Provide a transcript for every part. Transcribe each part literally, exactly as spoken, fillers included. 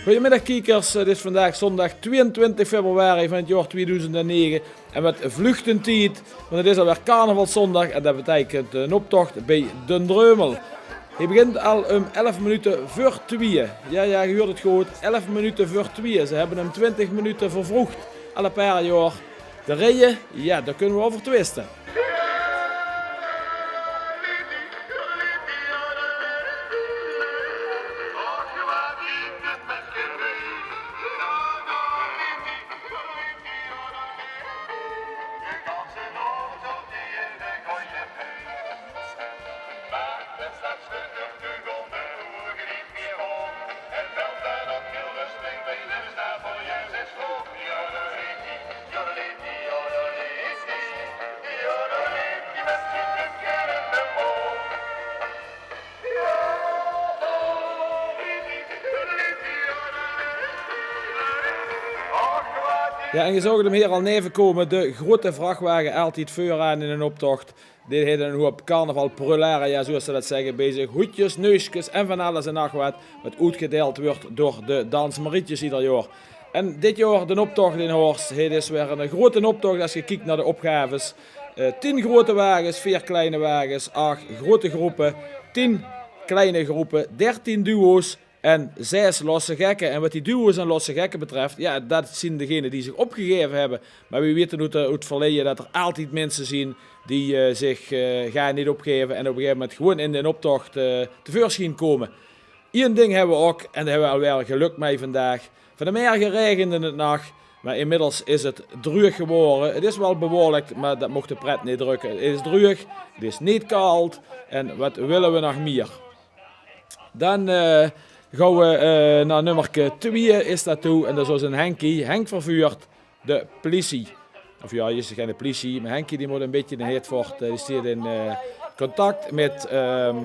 Goojemiddig kiekers, 't is vandaag zóndag twieëntwintig februari van 't jaor twieëdoezend en nege. En wat vluugt d'n tied, want 't is alweer carnavalszóndag en dat beteikent 'nen optocht bie d'n Dreumel. Hae begint al um elf minute veur twieë. Jao, jao, geer huurt 't good, elf minute veur twieë. Ze höbbe 'm twintig minute vervroegd. Al e paar jaor. De reje, jao, dao kinne v'r euver twiste. Jao, en geer zoog 'm hie al neve kómme, de groete vrachwage, altied veuraan in 'nen optocht. Dit haet 'nen hoop carnavalprularia, zoeas ze dat zègke, bie zich. Hoedjes, neuskes en van alles en nog wat, wat oetgedeild wuuert door de Dansmarietjes ieder jaor. En dit jaor d'n optocht in Horst. Hae is weer 'ne groeten optocht es ge kiekt nao de opgaves. Eh, tien groete wages, veer kleine wages, ach groete groepe, tien kleine groepe, dertien duo's en zes losse gekke. En wat die duo's en losse gekke betreft, jao, dat zien degene die zich opgegaeve höbbe. Mer weej weite oet, eh, oet 't verleje dat d'r altied minse zien die, eh, zich, eh, gaar neet opgaeve en op e gegaeve moment gewoen in d'n optocht, eh, te veursjien kómme. Ien ding höbbe we ouch, en dao höbbe we alweer gelök mei vandaag. Van de merge raegende 't nog, mer inmiddels is 't dreug gewore. 't Is waal bewolk, mer dat moch de pret neet drökke. 't Is dreug, 't is neet kald en wat wille we nog mier? Dan, eh, gaon we, eh, nao nummerke twieë is dat toe en dat is ózze Henkie, Henk Vervuurt, de pliesie. Of jao, 't is gein pliesie, mer Henkie die mót e bietje in Heertvoort, eh, die steit in, eh, contact mit, ehm,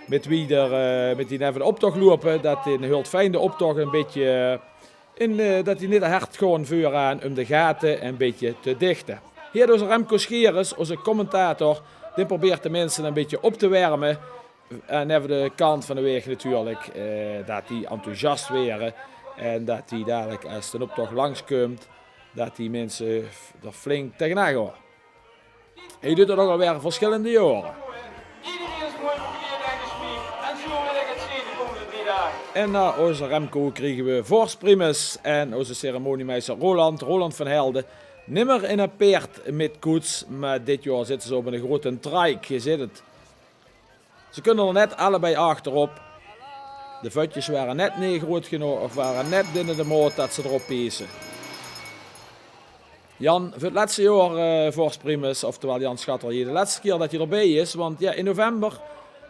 mit wie d'r, eh, mit die neve d'n optocht loupe, dat d'n Hult Fijn d'n optocht e bietje, eh, in, eh, dat die neet te hard gaon veuraan um de gate e bietje te dichte. Hie ózze Remco Scheres, ózze commentator, dae probeert de minse e bietje op te werme. En neve de kant van de waeg natuurlik, eh, dat die enthousiast waere en dat die dalik, es d'n optocht langskump, dat die minse d'r flink tegenaan gaon. Hae duit dat ouch alweer versjillende jaore. En nao ózze Remco kriege we Vors Primus en ózze ceremoniemeister Roland, Roland van Helden, nimmer in e paerd mit koets, mer dit jaor zitte ze op 'ne groeten trike, ge zeet 't. Ze kunne d'r net allebei achterop. De vötjes ware net neet groet genóg of ware net binne de maot dat ze d'rop piese. Jan, veur 't lètste jaor, eh, Vors Primus, oftewel Jan Schatter, hie de lètste kier dat hae d'rbie is, want jao, in november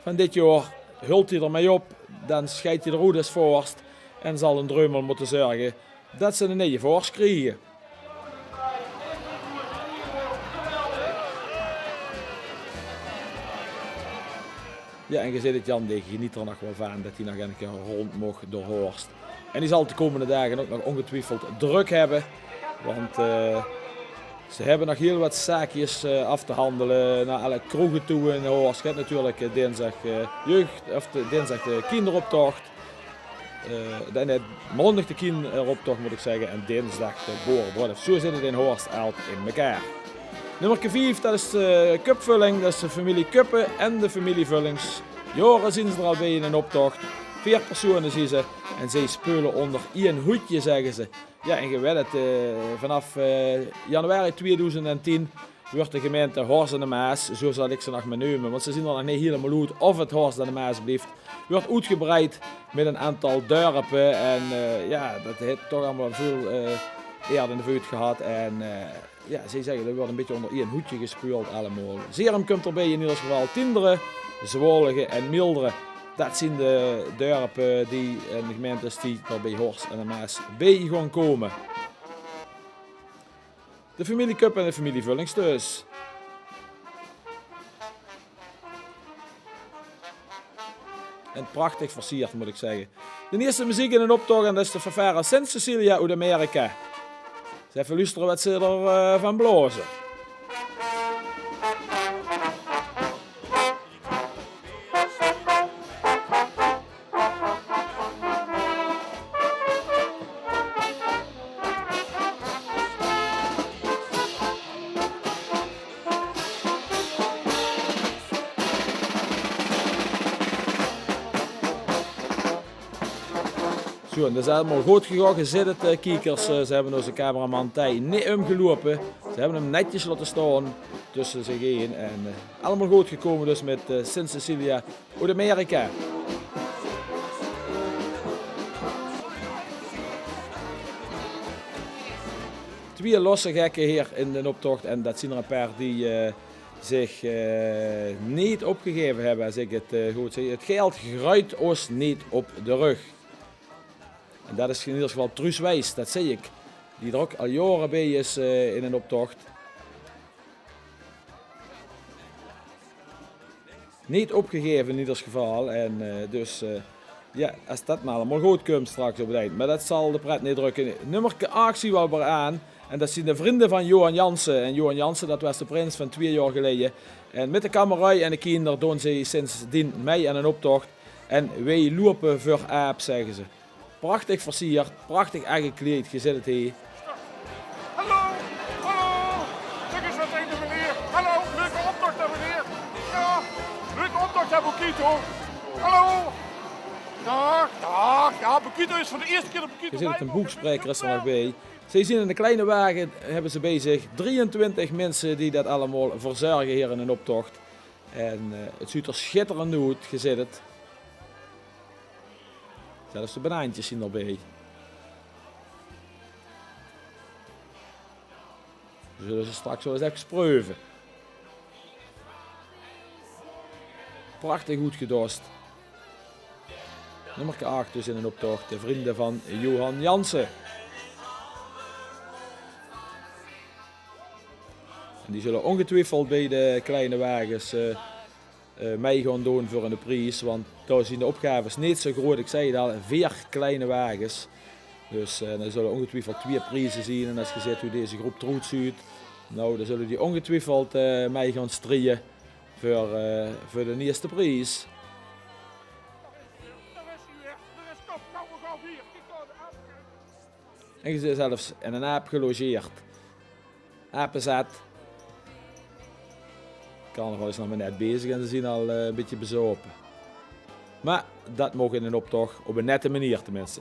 van dit jaor heult hae d'rmei op, dan sjeit hae d'roet es vors en zal d'n Dreumel mótte zörge dat ze 'ne neje vors kriege. Jao, en ge zeet 't, Jan, dae geneet d'r nog waal van dat hae nog ein kier rónd moch door Horst. En hae zal 't de kómmende daag ouch nog óngetwiefeld drök höbbe, want, eh, ze höbbe nog hiel wat zaakjes, eh, aaf te handele nao alle kroege toe in Horst. Ge höbt natuurlik, eh, dinsdig, eh, jeugd, of de, dinsdig de kinderoptocht. Eh, de, nae, maondig de kinderoptocht, mót ich zègke, en dinsdig de boerebroelof. Zoe zit 't in Horst altied in mekaar. Nummerke vief, dat is de cupvulling, dat is de femilie Kuppe en de femilie Vullings. Jaore zien ze d'r al bie in 'nen optocht. Veer persoeëne zien ze en zie speule ónger ien hoedje, zègke ze. Jao, en ge weit 't, eh, vanaaf, eh, januari twieëdoezend en tien wuuert de gemeinte Horst aan de Maas, zoe zal ich ze nog mer neume, want ze zien d'r nog neet hielemaol oet of 't Horst aan de Maas blief, wuuert oetgebreid mit ein aantal dörpe. En, eh, jao, dat haet toch allemaol väöl, eh, eerd in de veut gehad. En, eh, jao, ze zègke, d'r wuuert ein bietje ónger ien hoedje gespeuld allemaol. Zerum kump d'rbie in eder geval, Tienderen, Zwolle en Milderen. Dat zien de dörpe die, en de gemeinte die d'r bie Horst aan de Maas bie gaon kómme. De femilie Kuppe en de femilie Vullings dus. En prachtig versierd, mót ich zègke. De ierste meziek in 'nen optocht, en dat is de fanfare Sint Cecilia oet Amerika. Ins effe loestere wat ze d'r, eh, van blaoze. Jao, en det is allemaol good gegaon. Geer zit 't, eh, kiekers. Eh, ze höbbe ózze cameraman Thij neet ómgeloupe. Ze höbbe 'm netjes laote staon tösse zich in. En, eh, allemaol good gekómme dus mit, eh, Sint Cecilia oet Amerika. Twieë losse gekke hie in d'n optocht. En det zien d'r e paar die, eh, zich, eh, neet opgegaeve höbbe, es ik 't, eh, good zègk. 't Geld gruit ós neet op de rug. En det is in eder geval Truus Wijs, det zègk ik. Die d'r ok al jaore bie is, eh, in d'n optocht. Neet opgegaeve in eder geval. En, eh, dus, eh, jao, es det mer allemaol good kump straks op 't eind. Mer det zal de pret neet drökke. Nummerke ach zien we al aan. En det zien de vrinde van Johan Jansen. En Johan Jansen, det waas de prins van twieë jaor geleje. En mit de kameraoj en de kinder doon ze sindsdien mei aan d'n optocht. En weej loupe veur Aap, zègke ze. Prachtig versierd, prachtig aangekleid, geer zit 't hie. Hallo, hallo. Zèk ins waat taenge de meneer. Hallo, leuke optocht, hè, meneer. Jao, leuke optocht, hè, Bokito. Hallo. Daag, daag. Jao, Bokito is veur de ierste kier de Bokito. Geer zit 't, 'ne boekspraeker is d'r nog bie. Ze zien in 'ne kleine wage, höbbe ze bie zich, drieëntwintig minse die det allemaol verzörge hie in d'n optocht. En, eh, 't zuut d'r sjitterend oet, geer zit 't. Zelfs de banaantjes zien d'r bie. Ze zulle ze straks waal ins efkes preuve. Prachtig oetgedost. Nummerke ach dus in d'n optocht, de vrinde van Johan Jansen. En die zulle óngetwiefeld bie de kleine wages, eh, eh, mei gaon doon veur 'ne pries, want dao zien de opgaves neet zo groeët. Ik zag 't al, veer kleine wages. Dus, eh, d'r zulle óngetwiefeld twieë prieze zien. En es geer zit wie deze groep d'roet zuut, nou, dan zulle die óngetwiefeld, eh, mei gaon strieje veur, eh, veur d'n ierste pries. En geer zit zelfs in 'nen aap gelogeerd. Apezat. Carnaval is nog mer net bezig en ze zien al, eh, e bietje bezaope. Mer det maag in 'nen optocht, op 'n nette meneer teminste.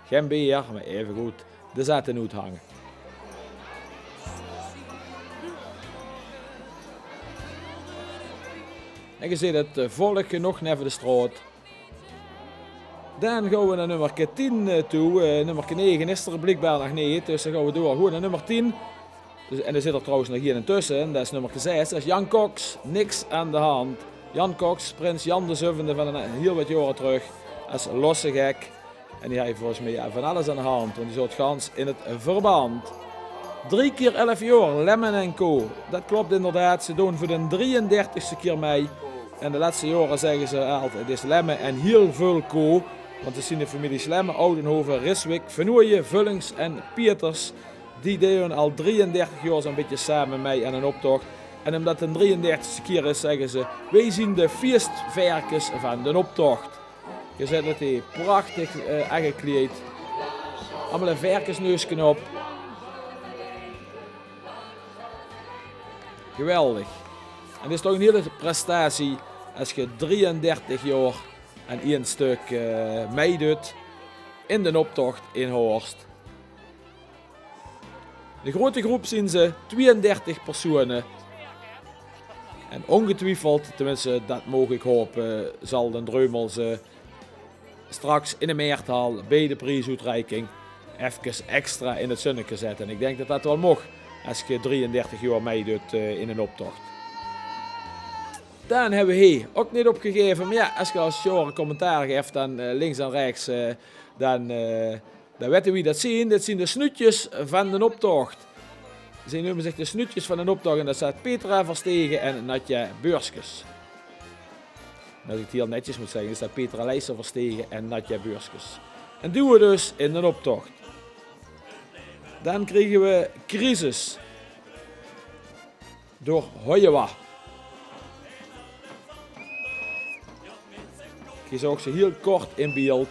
Gen beer, mer eve good de zatte oethange. En geer zit 't, eh, volk genóg neve de straot. Dan gaon we nao nummerke tien, eh, toe. Eh, nummerke nege is d'r bliekbaar nog neet, dus dan gaon we door. Gewoen nao nummer tien. Dus, en d'r zit d'r trouwens nog eine tösse. Det is nummerke zes. Det is Jan Cox. Niks aan de hand. Jan Cox, prins Jan de Zevende van 'n hiel waat jaore trök. Es losse gek. En die haaj volges mich, jao, van alles aan de hand, want die zaot gans in 't verband. Drie kier elf jaor, Lemmen en Co. Det klop inderdaad, ze doon veur de drieëndertigste kier mei. En de lètste jaore zègke ze altied, 't is Lemmen en hiel väöl Co. Want 't zien de families Lemmen, Oudenhoven, Riswick, Vernooijen, Vullings en Pieters. Die doon al drieëndertig jaor zoe'n bietje same mei aan 'nen optocht. En ómdet 't de drieëndertigste kier is, zègke ze: "Weej zien de fieëstvèrkes van d'n optocht." Geer zit 't hie, prachtig, eh, aangekleid. Allemaol e vèrkesneuske op. Geweldig. En 't is toch 'n hiel prestatie es ge drieëndertig jaor aan ein stök, eh, meidoot in d'n optocht in Horst. De groeëte groep zien ze, twieëndertig persone. En óngetwiefeld, teminste, det maag ik haope, zal d'n Dreumel ze straks in de Meerthal bie de priesoetreiking efkes extra in 't zunneke zètte. En ik dink det det waal maag, es ge drieëndertig jaor meidoot, eh, in 'nen optocht. Dan höbbe we hie ok neet opgegaeve. Mer jao, es ge al ins jaore commentaar gaeft, dan, eh, links en rechs, eh, dan, eh, dan wette wie det zien. Det zien de snuutjes van d'n optocht. Ze neume zich de snuutjes van d'n optocht en det zeen Petra Verstegen en Natja Beurskes. En es ik 't hiel netjes mót zègke, is det Petra Leijsen Verstegen en Natja Beurskes. En doon we dus in d'n optocht. Dan kriege we Crisis. Door Hoyewa. Geer zoog ze hiel kort in beeld.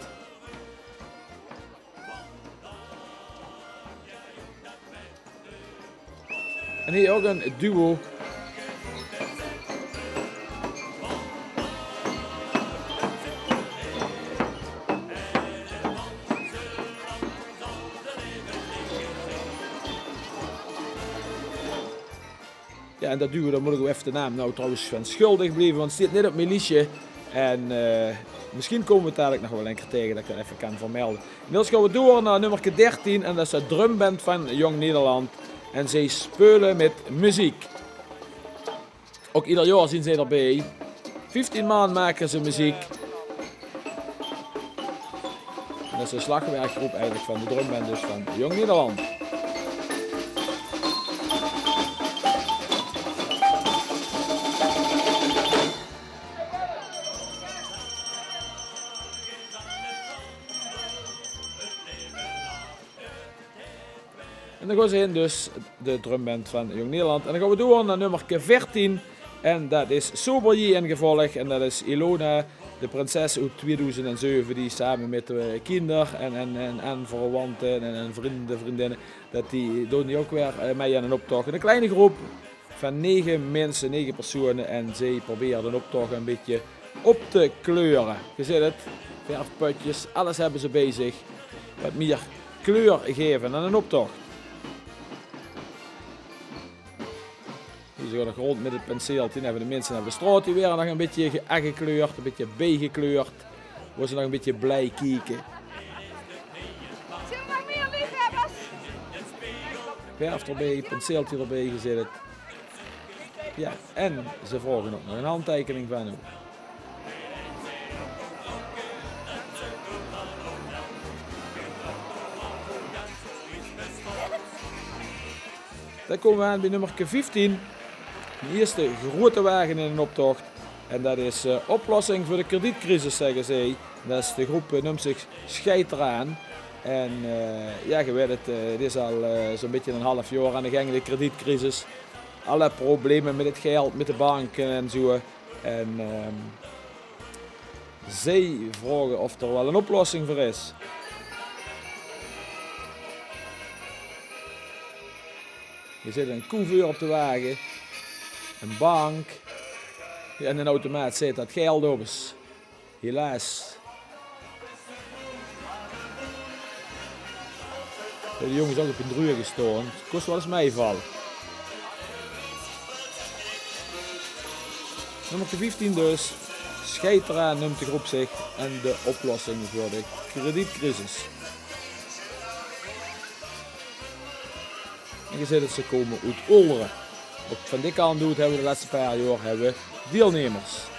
En hie ok ein duo. Jao, en dat duo, dao mót ich effe de naam noe trouwens van sjuldig blieve, want 't steit neet op mien liesje. En, eh, misschien kómme we 't dalik nog waal ein kier taenge, dat ich dat effe kan vermelde. Inmiddels gaon we door nao nummerke dertien en dat is de drumband van Jong Nederland. En zij speule mit meziek. Ouch ieder jaor zien ze d'rbij. Vieftien man make ze meziek. En dat is de slagwerkgroep eigelik van de drumband, dus van Jong Nederland. En dan gaon ze hin, dus de drumband van Jong Nederland. En dan gaon we door nao nummerke veertien. En dat is Sober J en Gevolg. En dat is Ilona, de prinses oet tweedoezend en zeve, die same mit de kinder en, en, en, en verwante en, en vrinde, vrindinne, dat die, doon die ouch weer, eh, mei aan 'nen optoch. 'n Kleine groep van nege minse, nege persone. En zij probere d'n optoch e bietje op te kleure. Ge zit 't, verfpötjes, alles hebbe ze bij zich. Wat mier kleur gaeve aan 'nen optoch. Hie is ze nog rónd mit 't penseeltje. Effe de minse op de straot, die waere nog e bietje ge-, aangekleurd, e bietje bijgekleurd. Wo ze nog e bietje blij kieke. Verf d'rbij, penseeltje d'rbij, ge zit 't. Jao, en ze vraoge ouch nog 'n handteikening van ow. Dan kómme we aan bie nummerke vieftien. De ierste groete wage in 'nen optoch. En dat is, eh, Oplossing veur de kredietcrisis, zègke zij. Dat is de groep, eh, neump zich Sjeit d'raan. En, eh, jao, ge wet 't, eh, 't is al, eh, zoe'n bietje 'n haaf jaor aan de gang, de kredietcrisis. Alle probleme mit 't geld, mit de banke en zoe. En, ehm, zij vraoge of d'r waal 'n oplossing veur is. Ge zit 'n couveur op de wage, 'n bank. Jao, en 'nen automaat zit dat geld op is. Helaas. Höbbe de jónges ouch op hun druuege staon. 't Kós waal ins meivalle. Nummerke vieftien dus. Sjeit d'raan neump de groep zich en de oplossing veur de kredietcrisis. En ge zit 't, ze kómme oet Oldere. Ouch van die kant oet höbbe we de lèste paar jaor höbbe we deilnemers.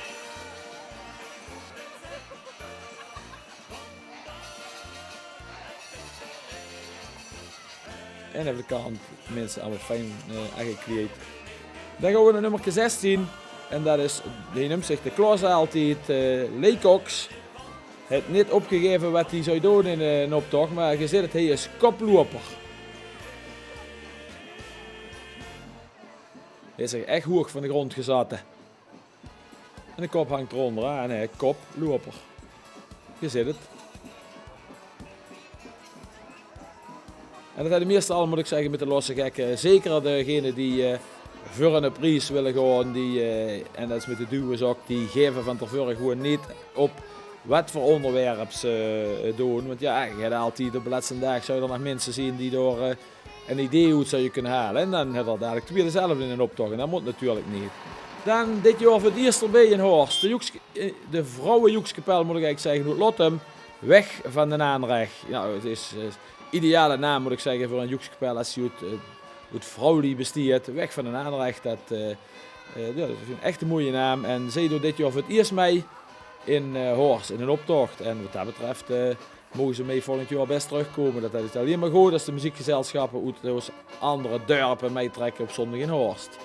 En aan de kant, minse allemaol fijn, eh, aangekleid. Dan gaon we nao nummerke zestien. En dat is, dae neump zich de Klaos altied, eh, Leekoks. Haet neet opgegaeve wat hae zou doon in, eh, 'nen optoch, mer ge zit 't, hae is koploper. Hae haet zich ech hoeg van de grónd gezatte. En de kop hingk d'r óngeraan, hè, koploper. Ge zit 't. En dat höbbe de meiste al, mót ich zègke, mit de losse gekke. Zeker degene die, eh, veur 'ne pries wille gaon, die, eh, en dat is mit de duo's ouch, die gaeve van te veure gewoen neet op wat veur óngerwerp ze, eh, doon. Want jao, ge höbs altied op de lèste daag, zouwe d'r nog minse zeen die dao, eh, 'n idee oet zouwe kinne haole. En dan höbs se dalik twieë dezelfde in 'nen optoch. En dat mót natuurlik neet. Dan dit jaor veur 't ierst d'rbij in Horst. De Joekske-, eh, de vrouwe Joekskapel, mót ich eigelik zègke, oet Lottum. Weg van d'n Aanrech. Jao, 't is, eh, ideale naam, mót ich zègke, veur 'n Joekskapel es die oet, eh, oet vrouwluuj besteit. Weg van d'n Aanrech, dat, eh, eh, jao, dat is 'n echte mooie naam. En zij doon dit jaor veur 't ierst mei in, eh, Horst, in 'nen optoch. En wat dat betröf, eh, moge ze mei volgend jaor bès trökkómme. Dat, dat is allein mer good es de meziekgezelsjappe oet ós anger dörpe meitrèkke op zóndig in Horst.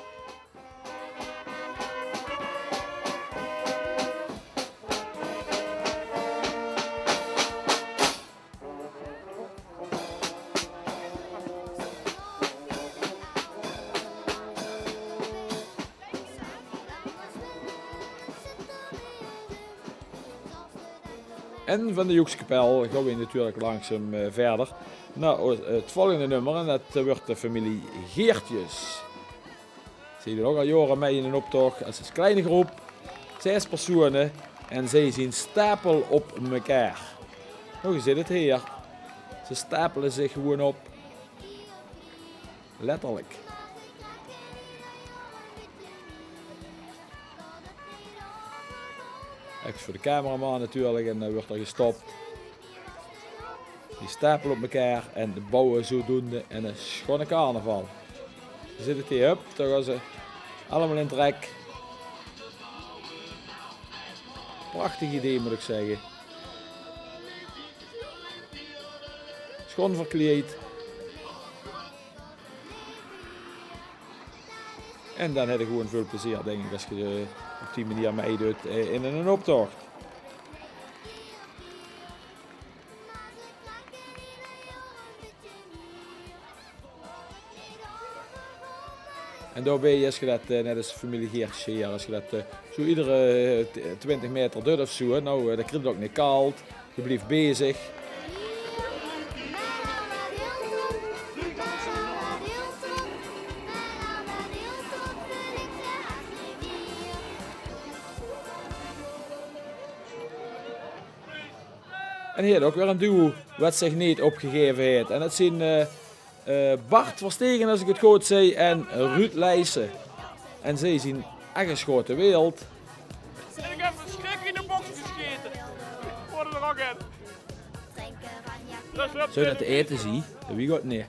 En van de Joekskapel gaon we natuurlik langzaam, eh, wiejer. Nao, eh, 't volgende nummer, en dat, eh, wuuert de femilie Geertjes. Ze doon ouch al jaore mei in 'nen optoch. 't Is 'n kleine groep, zès persone, en zij zien stapel op mekaar. Noe, ge zit 't, heer. Ze stapele zich gewoen op. Letterlik. Veur de cameraman natuurlik en dan wuuert d'r gestop. Die stapele op mekaar en de bouwe zodoende 'ne sjoene carnaval. Ze zitte 't hie op, dao gaon ze allemaol in trek. Prachtig idee, mót ich zègke. Sjoon verkleid. En dan höbs se gewoen väöl plezeer, dink ich, es se, eh, op die meneer mitduis, eh, in 'nen optoch. En daobie, es se det, eh, net es femilie Geertsje hie, es se det, eh, zoe iedere, eh, t-, twintig meter duis of zoe, noe, eh, dan krieg se 't ouch neet kald. Ge blieft bezig. En hie höbs se ouch weer 'n duo wat zich neet opgegaeve haet. En det zien, eh, Eh, Bart Verstegen, es ich 't good zèk, en Ruud Leijsen. En zie zien ech 'n sjoon beeld. En ich höb 'n sjrik in de boks gesjete. Waat 'n roggen. Zów det te aete zien? Det weit ich neet.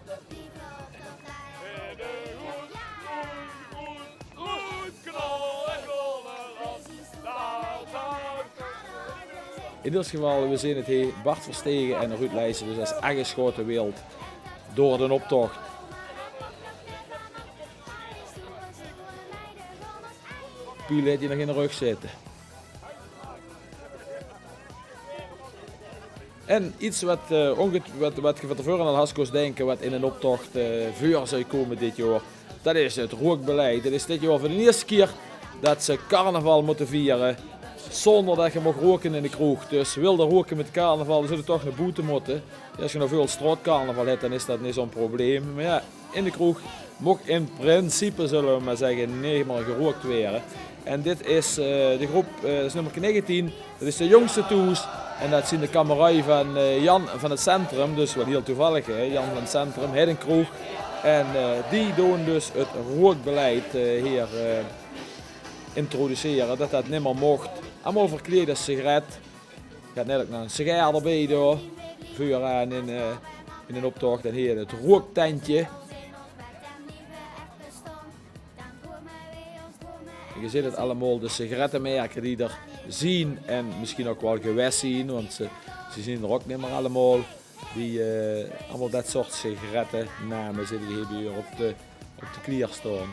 In eder geval, we zeen 't hie, Bart Verstegen en Ruud Leijsen, dus det is ech 'n sjoon beeld door d'n optoch. Piel haet 'r nog in de rögk zitte. En get wat, eh, ónget-, wat, wat ge van te veure al has kós dinke, wat in d'n optoch, eh, veur zou kómme dit jaor, det is 't rookbeleid. 't Is dit jaor veur d'n ierste kier det ze carnaval mótte viere zónger det ge maag roke in de kroeg. Dus wils se roke mit carnaval, dan zóls se toch nao boete mótte. Es ge nog väöl straotcarnaval höbt, dan is det neet zoe'n probleem. Mer jao, in de kroeg maag in principe, zulle we mer zègke, neet mier gerook waere. En dit is, eh, de groep, eh, det is nummer negentien. Det is de jóngste thoes. En det zien de kameraoj van, eh, Jan van 't Centrum. Dus waal hieël toevallig, hè. Jan van 't Centrum haet 'n kroeg. En, eh, die doon dus 't rookbeleid, eh, hie, eh, introducere. Det det nimmer moch. Allemaol verkleid es sigaret. Gaon net ouch nog 'n sigaar d'rbie doon. Veuraan in, eh, in d'n optoch. En hie 't rooktentje. En ge zeet 't allemaol, de sigarettemerke die d'r zien en mesjien ouch waal gewaes zien, want ze, ze zien d'r ouch nimmer allemaol. Die, eh, allemaol det soort sigarettename zeen ge hie weer op de, op de klier staon.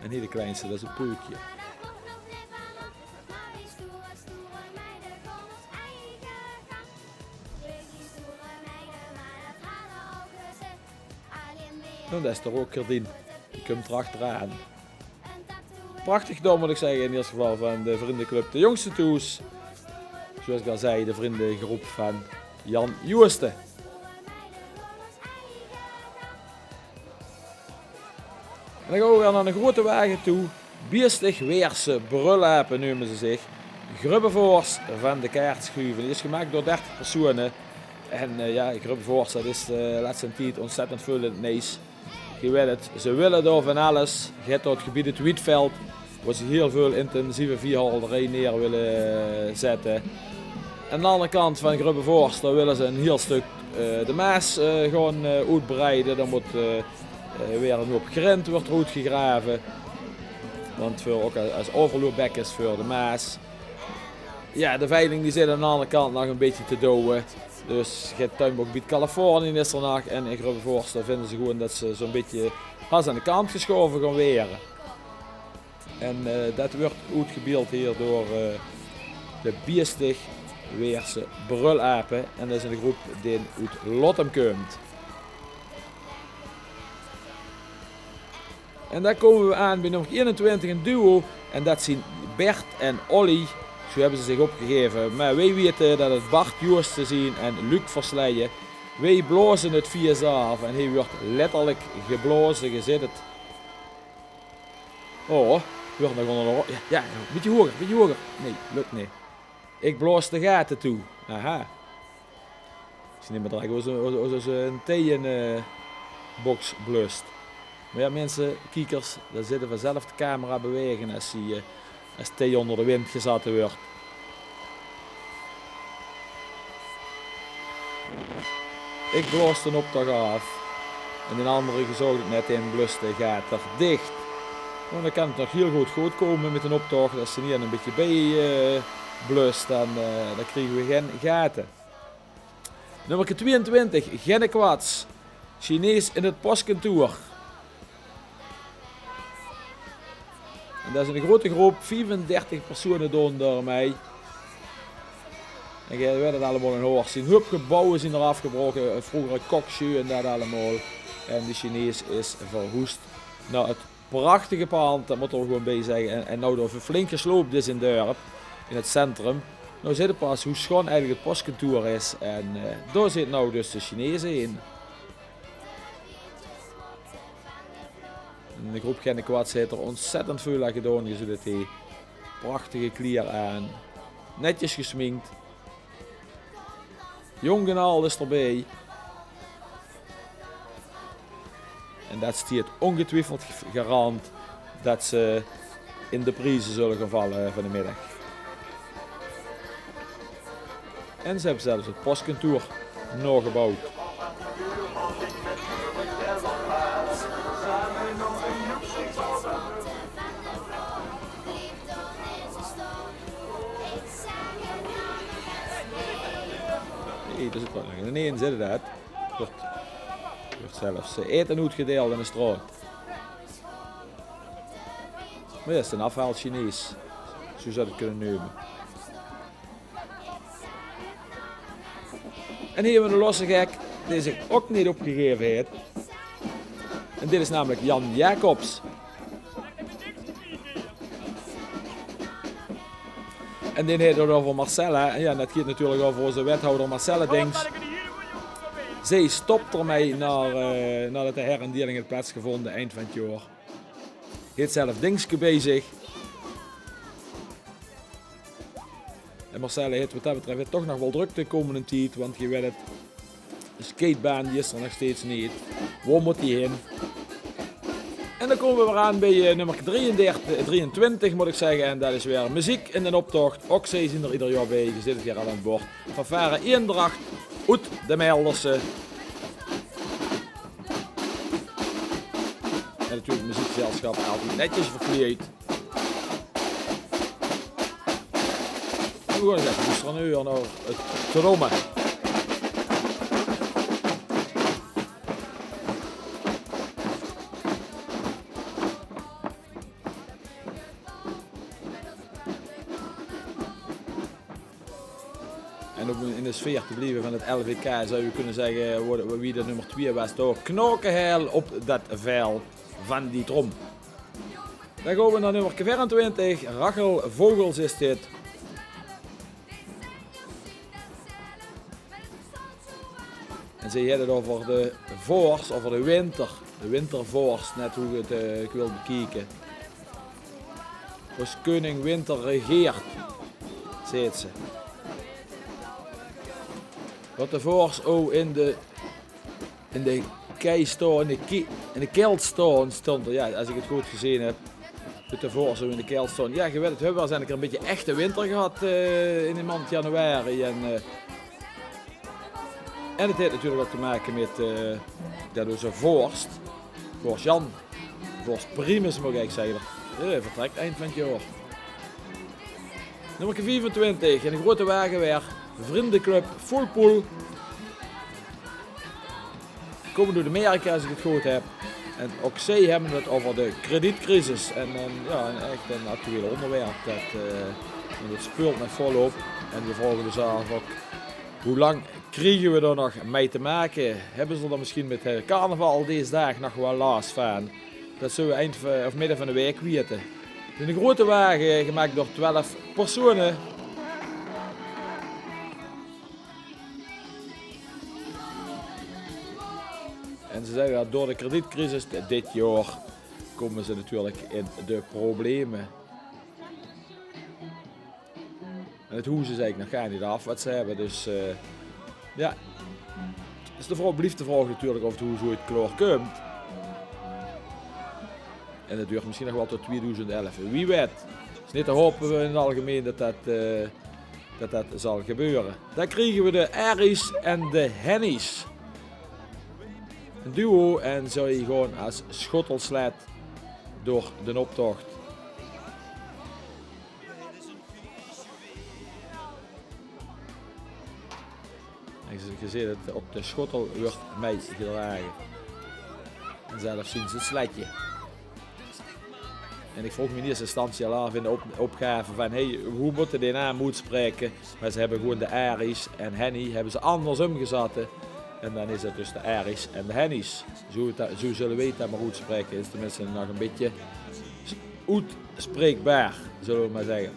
En hie de kleinste, det is 't Peukje. Noe, det is de rookgerdien. Die kump d'r achteraan. Prachtig gedaon, mót ich zègke, in eder geval van de vriendeclub De Jóngste Thoes. Zoeas ich al zag, de vriendegroep van Jan Joosten. En dan gaon we weer nao 'ne groeate wage toe. Biestig Weerse brulape neume ze zich. Grubbevors van de kaart sjuve. Die is gemaak door dertig persoeane. En, eh, jao, Grubbevors, det is de lèste tied óntzèttend väöl in 't nuujs. Ge weit 't, ze wille door van alles. Ge höbt dao 't gebied 't Wietveld, wo ze hieël väöl intensieve veehouderij neer wille zètte. Aan d'n andere kant van Grubbevors, dao wille ze 'n hieël stök, eh, de Maas, eh, gaon, eh, oetbreide. Dao mót, eh, eh, weer 'n hoop grind wuuert d'r oetgegrave. Want veur, ouch es, es euverloopbekkes veur de Maas. Jao, de veiling die zit aan d'n andere kant nog 'n bietje te douwe. Dus ge höbt Tuinbouwgebied Californië is d'r nog en in Grubbevors, dao vinde ze gewoen det ze zoe'n bietje pas aan de kant gesjaove gaon waere. En, eh, det wuuert oetgebeeld hie door, eh, de Biestig Weerse Brulape. En det is 'n groep die oet Lottum kump. En dan kómme we aan bie nummer einentwintig, 'n duo. En det zien Bert en Olly. Zoe höbbe ze zich opgegaeve. Mer weej weite det 't Bart Joosten zien en Luc Versleijen. Weej blaoze 't fieës aaf en hie wuuert letterlik geblaoze, ge zeet 't. Oh, wuuert nog ónger de ro-, jao, jao, bietje hoeger, bietje hoeger. Nae, lök neet. Ich blaos de gate toe. Aha. Ich zeen neet mier direk es, es, es, es 'n thee in, eh, boks blust. Mer jao, minse, kiekers, dan zeen ze vanzelf de camera bewaege es ze, eh, es thee ónger de wind gezatte wuuert. Ich blaos d'n optoch aaf. En d'n andere, geer zoog 't net, dae blus de gater dich. Noe, dan kan 't nog hiel good, good kómme mit d'n optoch. Es se hie e bietje bie, eh, blust, dan, eh, dan kriege we gein gater. Nummerke twieëntwintig, Genne Kwats. Chinees in 't postkantoor. En det is 'n groeate groep, viefendertig persone doon dao mei. En geer wet 't allemaol in Horst. Ein houp gebouwe zeen d'r aafgebraoke, eh, vreuger 't koksjeu en det allemaol. En de Chinees is verhoesd nao 't prachtige pand, det mótte we d'r gewoon bie zègke. En, en noe d'r flink gesloop is in 't dörp, in 't centrum. Noe zit 't pas wie sjoon eigelik 't postkantoor is. En, eh, dao zit noe dus de Chinees in. En de groep Genne Kwats haet d'r ontzettend väöl aan gedaon. Geer zuut 't hie. Prachtige kleer aan. Netjes gesmink. Jóng en aad is d'r bie. En det steit óngetwiefeld ge-, garant det ze in de prieze zulle gaon valle van de middig. En ze höbbe zelfs 't postkantoor naogebouwd. Hey, det is ouch waal lekker. Nae, zit 't oet. Wuuert, wuuert zelfs, eh, aete oetgedeild in de straot. Mer det is 'nen aafhaal-Chinees, zoe zouw 't kinne neume. En hie höbbe we 'ne losse gek dae zich ouch neet opgegaeve haet. En dit is namelik Jan Jacobs. En dae haet 't euver Marcella. En jao, det geit natuurlik euver ózze wethouder Marcella Dings. Zie stop d'rmei nao, eh, naodet de herindeiling haet plaatsgevónje eind van 't jaor. Haet zelf Dingske bie zich. En Marcella haet wat det betröf toch nog waal drökte de kómmende tied, want geer wet 't, de skatebaan die is d'r nog steeds neet. Wo mót die hin? En dan kómme we weer aan bie, eh, nummer drieëndertig, eh, drieëntwintig mót ich zègke. En det is weer meziek in d'n optoch. Ouch zie zeen d'r eder jaor bie. Geer zeet 't hie al aan 't bord. Fanfare Eendracht oet de Melderse. En natuurlik 't meziekgezelsjap, altied netjes verkleid. Noe gaon we ins effe loestere nao 't tromme. En óm in de sfeer te blieve van 't L V K zouw je kinne zègke, wo, wie de nummer twieë waas, dao Knaokeheil op det vel van die trom. Dan gaon we nao nummer veerentwintig, Rachel Vogels is dit. En zie haet 't euver de vors, euver de winter. De wintervors, net wie ge 't, eh, wilt bekieke. As keuning Winter regeert, zeet ze. Det de vors ouch in de in de kei staon, in de ki-, in de kelt staon, stóng d'r. Jao, es ich 't good gezeen höb, det de vors zoe in de kelt staon. Jao, ge wet 't, veer höbbe waal ins ein kier ein bietje echte winter gehad, eh, in de maond januari. En, eh, en 't haet natuurlik ouch te make mit, eh, det ózze vors, vors Jan, vors Primus, mót ich zègke, eh, vertrèk eind van 't jaor. Nummerke viefentwintig, in de groeate wage weer, Vriendenclub Fullpool. Kómme oet Amerika, es ich 't good höb. En ouch zie höbbe 't euver de kredietcrisis. En, en jao, ein, ech ein actueel óngerwerp. Det, eh, want 't speult nog volop. En we vraoge ós aaf ouch, wie lang kriege we d'r nog mei te make? Höbbe ze d'r mesjien mit, eh, carnaval dees daag nog waal las van? Det zulle we eind va-, of midde van de waek weite. In de groeate wage, gemaak door twelf persone. En ze zègke det door de kredietcrisis dit jaor kómme ze natuurlik in de probleme. En 't hoes is eigelik nog gaar neet aaf wat ze höbbe. Dus, eh, jao. Is de vraog, blief de vraog natuurlik of 't hoes ooit klaor kump. En det doert mesjien nog waal tot twieëdoezend elf. Wie wet. Is neet te hope in 't algemeen det det, eh, det det zal gebeure. Dan kriege we de Aries en de Hennies. Ein duo en zie gaon es schottelsled door den optocht. En ge, ge zeet 't, ouk de schottel wuuert mitgedrage. En zelfs zien ze 't sledje. En ik vroog me in eerste instantie al aaf in de op-, opgave van, hey, hoe mótte die naam oetspraeke? Maar ze hebbe gewoen de Aries en Henny hebbe ze anders umgezatte. En dan is 't dus de Aries en de Hennies. Zo, zo zulle weej 't dan maar oetspraeke. Is tenminste nog ein bietje oetspraekbaar, zulle we maar zegge.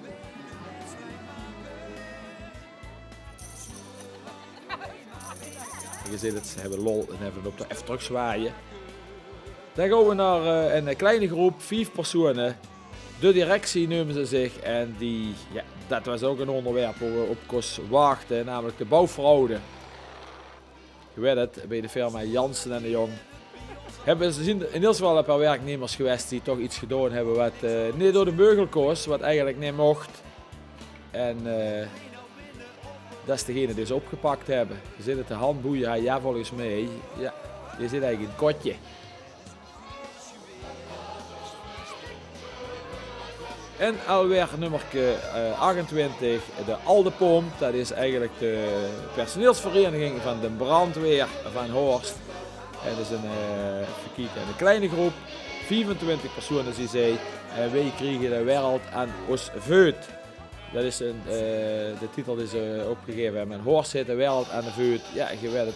En ge zeet 't, ze hebbe lol en hebbe op de effe trökzwaaie. Dan gaon we nao, eh, ein kleine groep, vief persone. De directie neume ze zich. En die, ja, det waas ouk ein óngerwerp wo we op kóste wachte, namelik de bouwfraude. Ge wet 't, beej de firma Janssen en de Jong hebbe ze, zien in eder geval ein paar werknemers gewaes die toch iets gedaon hebbe wat, eh, neet door de beugel kós, wat eigelik neet mocht. En, eh, det is degene die ze opgepak hebbe. Ge zeet 't, de handboeie, ja, volges mich, ja, die zit eigelik in 't kotje. En alweer nummerke, eh, achtentwintig, de Alde Pomp. Det is eigelik de personeelsvereniging van de brandweer van Horst. En det is ein, eh, effe kieke, ein kleine groep. Viefentwintig persone, zie zeej. En weej kriege de wereld aan ós veut. Det is ein, eh, de titel die ze opgegaeve hebbe. En Horst haet de wereld aan de veut. Ja, ge wet 't.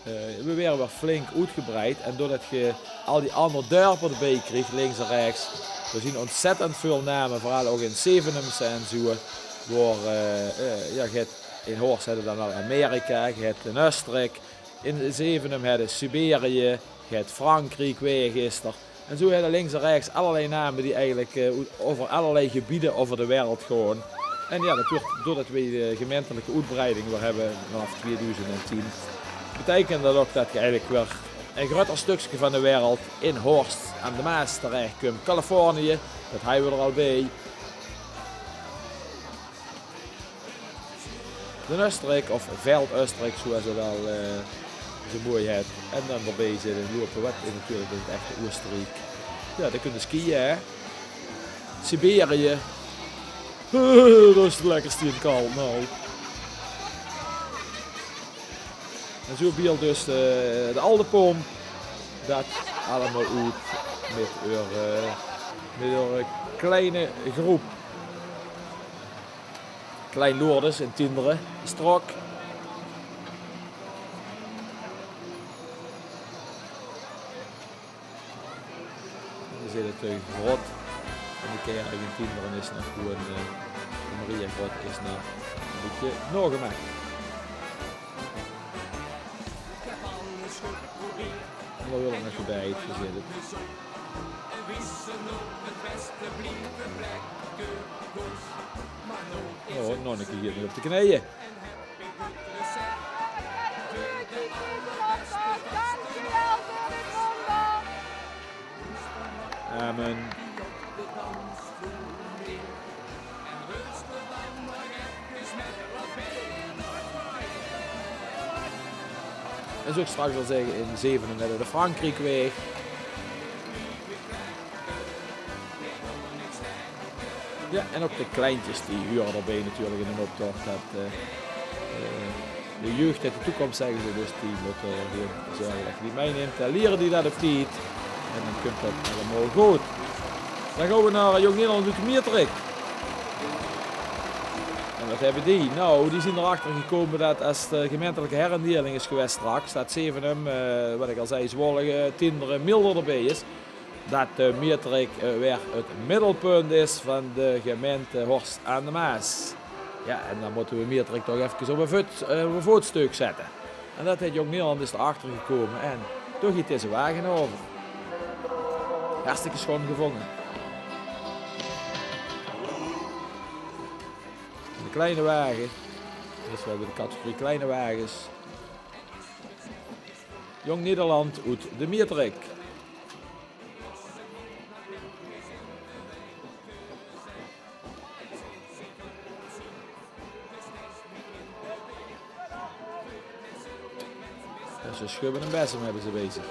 Eh, we waere weer flink oetgebreid. En doordet ge al die anger dörper d'rbeej kriegt, links en rechts, d'r zien ontzettend väöl name, veural ouk in Zevenum en zoe, wo, eh, eh, ja, ge het in Horst hedde dan al Amerika, ge het in Östrik, in Zevenum hedde Siberië, ge het Frankriek, wae gister. En zoe hedde links en rechts allerlei name die eigelik, eh, oet-, euver allerlei gebiede euver de wereld gaon. En ja, det wuuert, doordet weej de gemeintelike oetbreiding weer hebbe vanaaf tweeduizend tien, beteikent det ouk det ge eigelik weer ein grutter stökske van de wereld in Horst aan de Maas terechkump. Californië, det hawwe we d'r al beej. Den Östrik, of Veld Östrik, zoeas 't al, eh, zoe mooi het. En dan d'rbeej zit ein lope wat is natuurlik in 't echte Oosteriek. Ja, dan kunde skiën, hè. Siberië. Det is 't lekkerste in 't kald, nou. En zoe beeld dus de, de Alde Pomp det allemaol oet mit eur, eh, mit eur kleine groep. Klein Lourdes in Tienderen, de strok. Ge zeet 't, de grot. En de kerk in Tienderen is nog gewoen, eh, de Mariagrot is nog ein bietje naogemaak. En dao wil ik nog bie, ge zeet 't. Oh, nog ein kier hie op de kneeje. Amen. En zoe ik straks al zag, in Zevenum hedde we de Frankriekwaeg. Ja, en ouk de kleintjes die hure d'rbeej natuurlik in den optocht. Det, eh, eh, de jeugd het de toekomst, zegge ze, dus die mótte gewoen zörge det ge die mitnump. Dan liere die det op tied. En dan kump det allemaol good. Dan gaon we nao Jong Nederland oet de Mietrik. En wat hebbe die? Nou, die zien d'rachter gekómme det es de gemeintelike herindeling is gewaes straks, det Zevenum, eh, wat ik al zag, Zwolle, eh, Tienderen, Milder d'rbeej is, det, eh, Mietrik, eh, weer 't middelpunt is van de gemeinte Horst aan de Maas. Ja, en dan mótte we Mietrik toch efkes op ein voet, eh, op ein voetsteuk zette. En det het Jong Nederland is d'rachter gekómme en toch geit deze wage euver. Hartstikke schoen gevónge. De kleine wage. Det is waal weer de categorie kleine wages. Jong Nederland oet de Mietrik. Sjubbe en bessem höbbe ze bezig.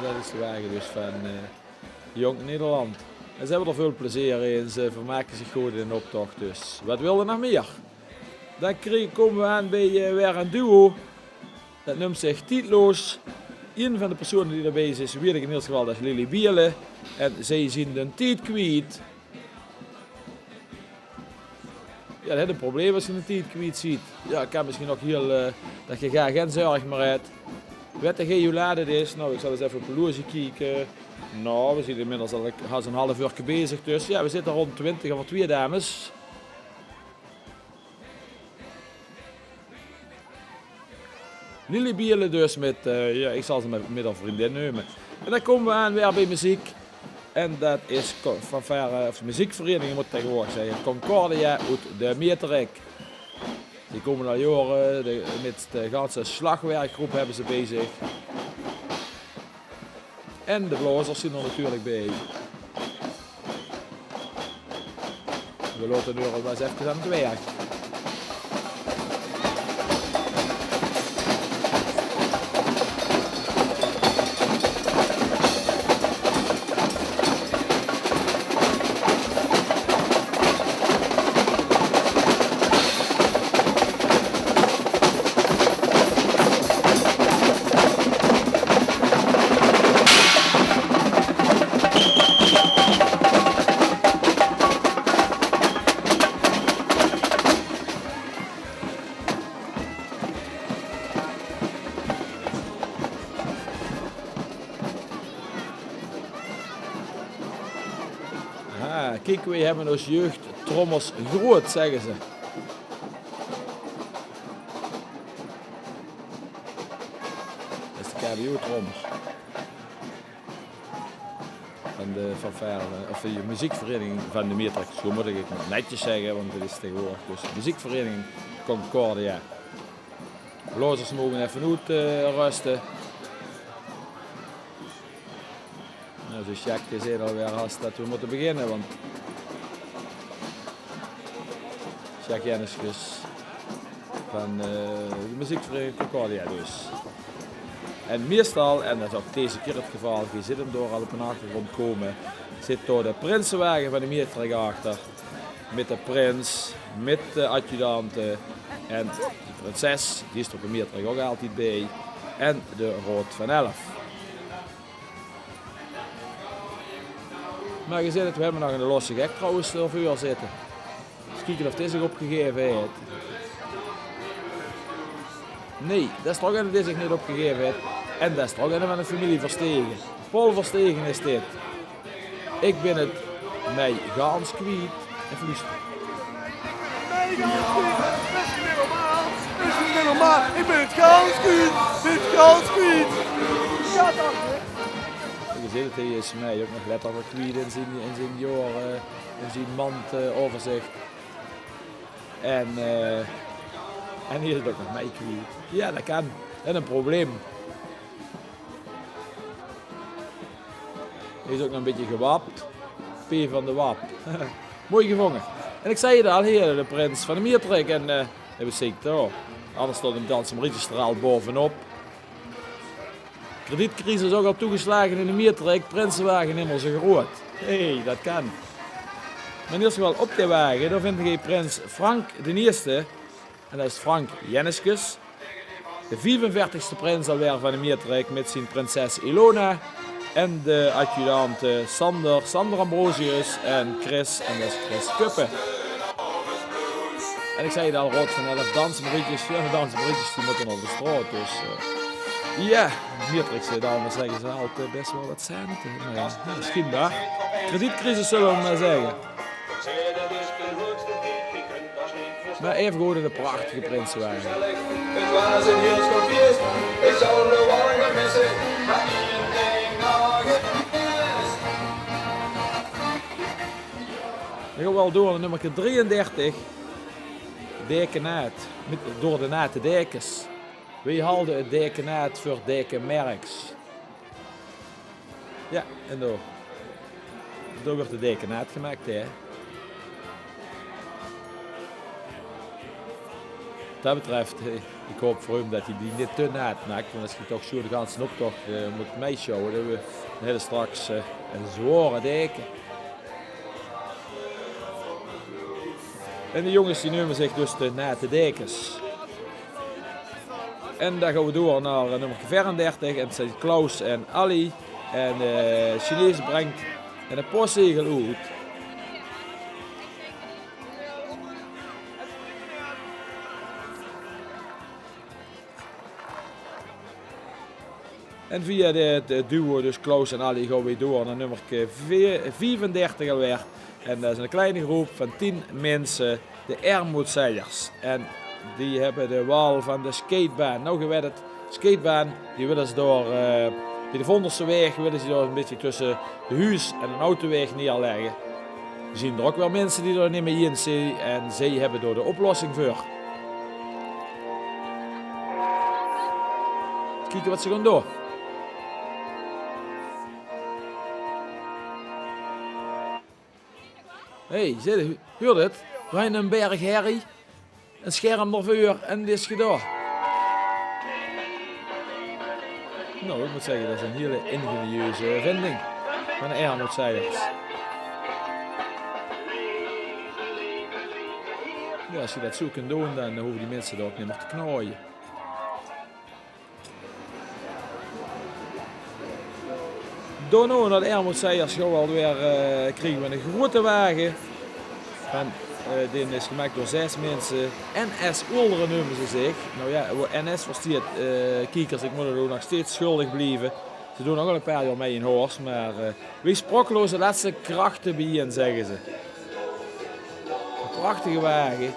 Det is de wage dus van, eh, Jong Nederland. En ze höbbe d'r väöl plezeer in, ze vermake zich good in d'n optoch. Dus waat wils se nog mieë? Dan krie-, kómme we aan bie, eh, weer ein duo. Det neump zich Tiedloos. Ein van de persone die d'rbie is, weit ich in eder geval, det is Lily Bielen. En zie zien d'n tied kwiet. Jao, det is ein probleem es se d'n tied kwiet zeet. Jao, kan mesjien ouch hieël, eh, det se gaar gein zörg mieë höbs. Wèt geer wie laat 't is? Nou, ich zal ins effe op 't horloge kieke. Nou, we zien inmiddels al, al ein haaf oor bezig, dus jao, we zitte rónd twintig euver twieë, dames. Lily Bielen dus mit, eh, jao, ich zal ze mer mit häör vriendin neume. En dan kómme we aan weer bie meziek. En det is co-, fanfare, of meziekvereniging mót ich taegewoordig zègke, Concordia oet de Mieëtrik. Die kómme al jaore, de, mit de ganse slagwerkgroep höbbe ze bezig. En de blaozers zien d'r natuurlik bie. We laote häör mer ins effe aan 't werk. Ah, kiek, weej hebbe ós jeugdtrommels groeët, zegge ze. Det is de K B O-trommel. Van de fanfare, of de meziekvereniging van de Mieëtrik. Zo mót ich 't netjes zegge, want 't is taegewoordig dus de meziekvereniging Concordia. Blaozers moge effe oet, eh, ruste. Nou, dus Sjaak, dae zaet alweer haos det we mótte beginne, want Sjaak Jenniskes van, eh, de meziekvereniging Concordia dus. En meistal, en det is ouch deze kier 't geval, ge zeet 'm dao al op de achtergróndj kómme, zit dao de prinsewage van de Mieëtrik achter. Mit de prins, mit de adjudante en de prinses, die is d'r op de Mieëtrik ouch altied bie. En de Raod van Elf. Mer ge zeet 't, we hebbe nog eine losse gek trouwens d'r veur zitte. Ins kieke of dae zich opgegaeve haet. Nae, det is d'r ouch eine dae zich neet opgegaeve haet. En det is d'r ouch eine van de femilie Verstegen. Paul Verstegen is dit. Ich bin 't mei gans kwiet. Effe loestere. Mei gans kwiet. Is 't neet normaal? Is 't neet normaal? Ich bin 't gans kwiet. Ich bin 't gans kwiet. Jao, toch? Ge zeet 't, hae is mei ouch nog letterlik kwiet in zien, in zien jaore, in zien maond, eh, euverzich. En, eh, en hae is 't ouch nog mei kwiet. Jao, det kan. En ein probleem. Hae is ouch nog ein bietje gewap. P van de Wap. Mooi gevónge. En ich zag 't al, hie, de prins van de Mieëtrik. En, eh, hae is zeker, oh. Anders staot 'm Dans om Rietjes d'r al baovenop. Kredietcrisis ouch al toegeslage in de Mieëtrik, prinsewage nimmer zo groeët. Hey, det kan. Mer in eder geval op de wage, dao vinde ge prins Frank d'n Ierste. En det is Frank Jenniskes. De viefenveertigste prins alweer van de Mieëtrik mit zien prinses Ilona. En de adjudante Sander, Sander Ambrosius en Chris, en det is Chris Kuppen. En ich zag 't al, Raod van Elf, Dans om Rietjes, jao, de Dans om Rietjes, die mótte op de straot, dus, eh, jao, Mieëtrikse dames, zegge ze altied, bès waal waat cente, mer jao, mesjien waal. Kredietcrisis, zulle we mer zegge. Mer effe good in de prachtige prinsewage. Dan gaon we al door nao nummerke drieëndertig. Daekenaat, mit door de nate daekes. Weej halde 't dekenaat veur deke Merks. Jao, en dao, dao wuuert 't dekenaat gemaak, hè. Wat dat betref, eh, ik haop veur häöm dat hae die neet te naat maak, want es ge toch zoe de ganse optoch, eh, mót metsjouwe, dan höbbe we, dan höbbe we straks, eh, ein zwaore deke. En de jónges die neume zich dus de Nate Dekes. En dan gaon we door nao, eh, nummerke veerendertig en 't zeen Klaus en Allie. En, eh, Chinees bringk 'n postzegel oet. En via de, 't duo, dus Klaus en Allie, gaon we door nao nummerke veer, viefendertig alweer. En dat is 'n kleine groep van tien minse, de Ermoedzeiers. En die höbbe de wal van de skatebaan. Nou, ge wet 't, skatebaan, die wille ze door, eh, bie de Vondelseweeg, wille ze door 'n bietje tösse de huus- en 'n autoweeg neerlegge. D'r zien d'r ouch waal minse die d'r neet mei eins zeen en zeej höbbe dao de oplossing veur. Kieke wat ze gaon doon. Hey, zit, huurt 't? Weej höbbe 'ne berg herrie, 'n scherm d'rveur en 't is gedaon. Nou, ik mót zegge, dat is 'n hiel ingenieuze vinding van de Ermoedzeiers. Jao, es ge dat zoe kint doon, dan hove die minse dao ouch neet mier te knaoje. Doon we nao de Ermoedzeiers, gaon we alweer, eh, kriege we 'ne groete wage. En, eh, dae is gemaak door zes minse. N S Oelderen neume ze zich. Nou jao, wo N S veur steit, eh, kiekers, ik mót 't ow nog steeds schuldig blieve. Ze doon ouch al 'n paar jaor mei in Horst, mer, eh, weej sprokkele ozze lètste krachte biejein, zègke ze. 'Ne prachtige wage.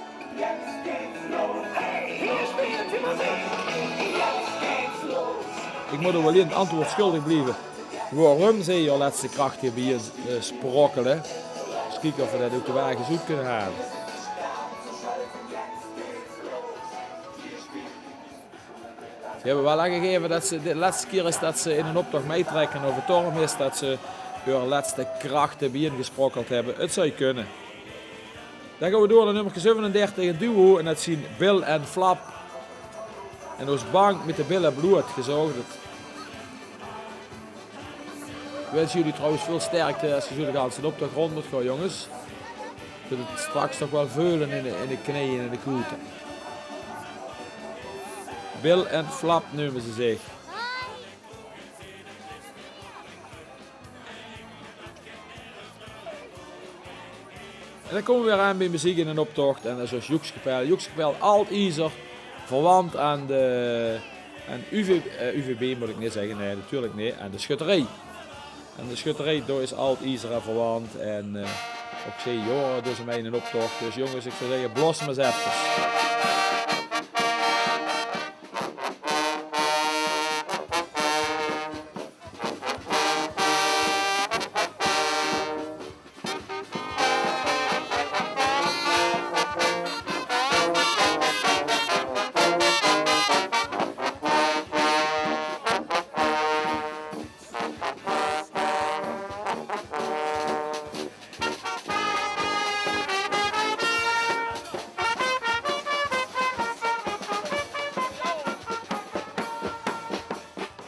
Ik mót ow allein 't antwoord schuldig blieve waorum zeej eur lètste krachte biejein, eh, sprokkele. Ins kieke of we dat oet de wages oet kinne haole. Ze höbbe waal aangegaeve dat ze, de lètste kier is dat ze in 'nen optoch meitrèkke, of 't daorum is dat ze eur lètste krachte biejein gesprokkeld höbbe. 't Zoj kinne. Dan gaon we door nao nummerke zeuvenendertig, 'n duo, en dat zien Bill en Flap. En ós bank mit de bille blood, ge zaogt 't. Ik wins uch trouwens väöl sterkte es ge zoe de ganse optoch rónd mót gaon, jónges. Ge zult 't straks toch waal veule in de, in de kneje en in de koete. Bill en Flap neume ze zich. En dan kómme we weer aan bie meziek in 'nen optoch. En dat is ós joekskapel. Joekskapel Ald Iezer, verwant aan de, aan U V, eh, U V B mót ik neet zègke, nae, natuurlik neet, aan de schutterie. Aan de schutterie, dao is Ald Iezer aan verwant. En, eh, ouch zeej jaore dus mei in 'nen optoch. Dus jónges, ik zou zègke, blós mer ins efkes.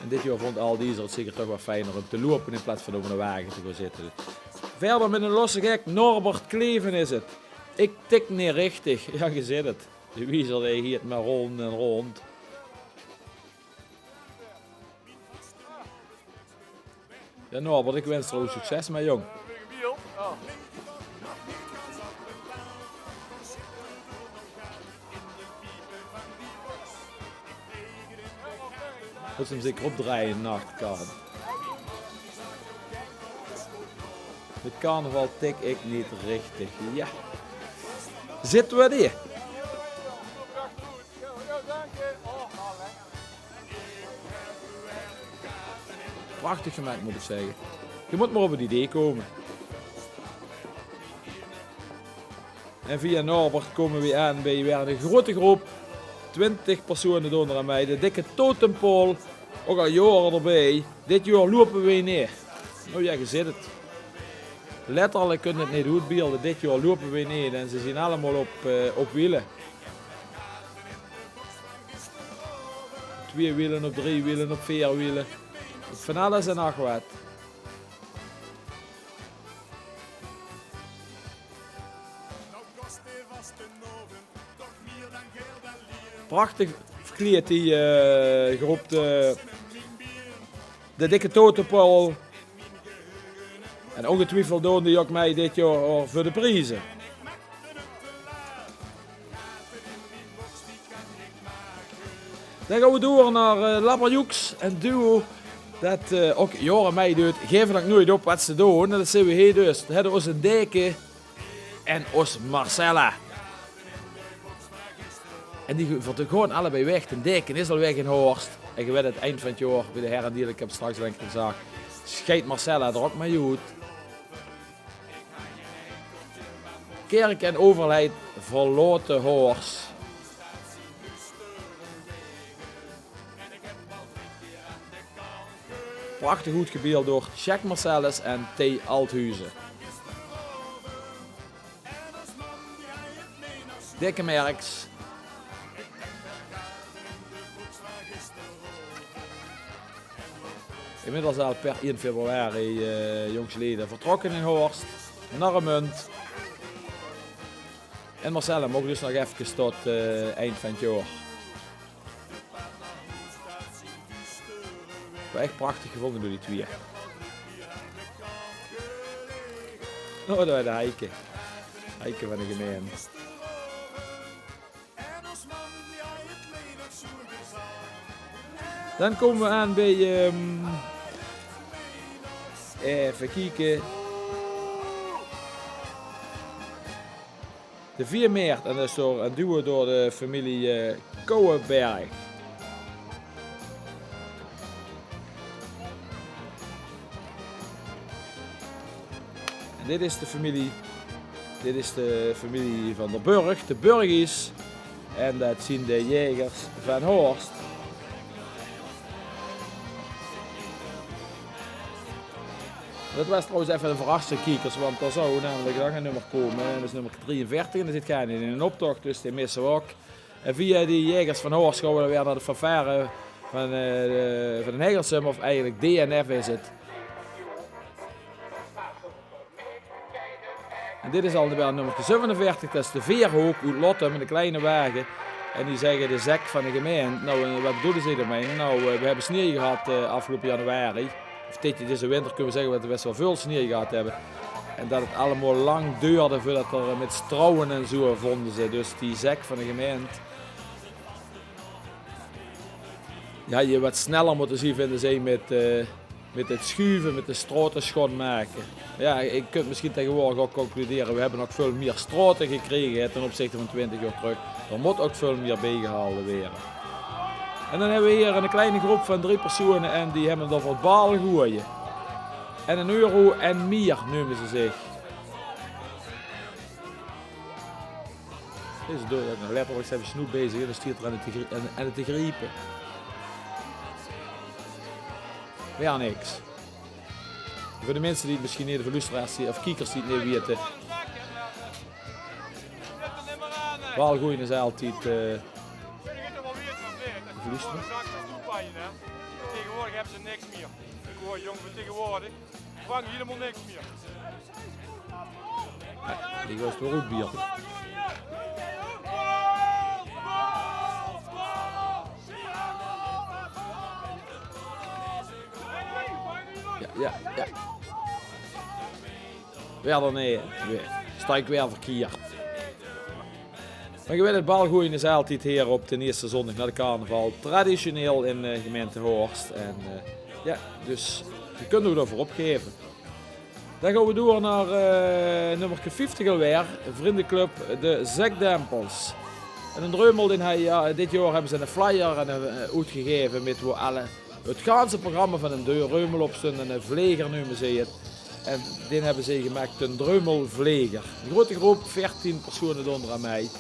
En dit jaor vónd Ald Iezer 't zeker toch waal fijner um te loupe in plaats van op 'ne wage te gaon zitte. Wiejer mit 'ne losse gek, Norbert Kleven is 't. Ik tik neet richtig. Jao, ge zit 't. De wiezer dae geit mer rónd en rónd. Jao, Norbert, ik wins dich ow succes mei, jóng. Mót ze 'm zeker opdrejje, nacht kan. Mit carnaval tik ik neet richtig. Jao. Zitte we die? Prachtig gemaak, mót ik zègke. Ge mót mer op 't idee kómme. En via Norbert kómme we aan bie weer 'n groete groep. Twintig persoeëne doon d'r aan mei. De dikke totempaol, ouch al jaore d'rbie. Dit jaor loupe weej neet. Noe jao, geej zeet 't. Letterlik kónt 't neet oetbeelde. Dit jaor loupe weej neet. En ze zien allemaol op, eh, op wiele. Op twieë wiele, op drie wiele, op veer wiele. Op van alles en nog wat. Prachtig verkleid die, eh, groep, de, de dikke totempaol. En ongetwiefeld doon die ouch mei dit jaor veur de prieze. Dan gaon we door nao, eh, Labberjoeks, en duo det, eh, ouch jaore meideut. Gaeve ouch noeit op wat ze doon. En det zeen we hie dus. We hebbe ós Deke en ós Marcella. En die ge-, gaon allebei weg. De Deke is al weg in Horst. En ge wet 't, eind van 't jaor, bie de herendieël, ik heb 't straks al ein kier gezag, sjeit Marcella d'r ouch mei oet. Kerk en overheid verlaote Horst. Prachtig oetgebeeld door Sjaak Marcellus en T. Althuizen. Dikke Merks. Inmiddels al per ein februari, eh, jongsleden, vertrokke in Horst, nao Remunj. En Marcella moch dus nog efkes tot, eh, eind van 't jaor. Waal ech prachtig gevónje door die twieë. Oh, dao de Heike. Heike van de gemein. Dan kómme we aan bie, ehm, effe kieke. De veermeert, en det is door ein duo door de femilie, eh, Kouwenberg. En dit is de femilie, dit is de femilie van der Burg, de Burgies. En det zien de jaegers van Horst. Det waas trouwens effe ein verrassing, kiekers, want d'r zou namelik nog ein nummer kómme. En det is nummer drieënveertig en dao zit gein in, in ein optoch, dus die misse we ouch. En via die jaegers van Horst gaon we dan weer nao de fanfare van, eh, de, van Hegelsum, of eigelik D N F is 't. En dit is al weer nummerke zevenenveertig, det is de Veerhook oet Lottum, eine kleine wage. En die zègke de zèk van de gemeint. Noe, eh, wat bedoele ze daomei? Noe, eh, we hebbe snieë gehad, eh, aafgeloupe januari. Of dit, deze winter kónne we zègke det we bès waal väöl snieë gehad hebbe. En det 't allemaol lang duurde veurdet d'r mit strouwe en zoe, vónde ze. Dus die zèk van de gemeint, die hadde wat sneller mótte zien, vinde ze, mit, eh, mit 't sjuve, mit de straote sjoonmake. Jao, ge kónt mesjien taegewoordig ouch concludere, we hebbe ouch väöl mieër straote gekrege, hè, ten opzichte van twintig jaor trök. D'r mót ouch väöl mieër biegehalde waere. En dan hebbe we hie ein kleine groep van drie persoeëne en die hebbe 't euver 't balgoeie. En ein euro en mieër neume ze zich. Dit is door, letterlik zeen ze noe bezig en dan stiet d'r aan 't te grie-, aan, aan 't te griepe. Weer niks. Veur de minse die 't mesjien neet, veur luusteraars die, of kiekers die 't neet weite. Balgoeie is altied, eh, even loestere. Taegewoordig hebbe ze niks mieër. Ik hoor jóng van taegewoordig, vange hielemaol niks mieër. Jao, die waas weer good bier. Jao, jao, jao. Weer d'r neet. Weer. Staon ik weer verkierd. Mer ge wet, 't balgoeie is altied hie op d'n ierste zóndig nao de carnaval. Traditioneel in, eh, gemeinte Horst. En, eh, jao, dus ge kónt uch d'r veur opgaeve. Dan gaon we door nao, eh, nummerke vieftig alweer. Vriendenclub De Zekdempels. En d'n Dreumel, d'n hei, jao, dit jaor hebbe ze 'ne flyer en, eh, oetgegaeve mit wo alle 't ganse programma van d'n Dreumel op stóng, 'ne vleger neume ze 't. En d'n hebbe ze gemaak, d'n Dreumelvleger. 'n Groete groep, veertien persoeëne doon d'r aan mei.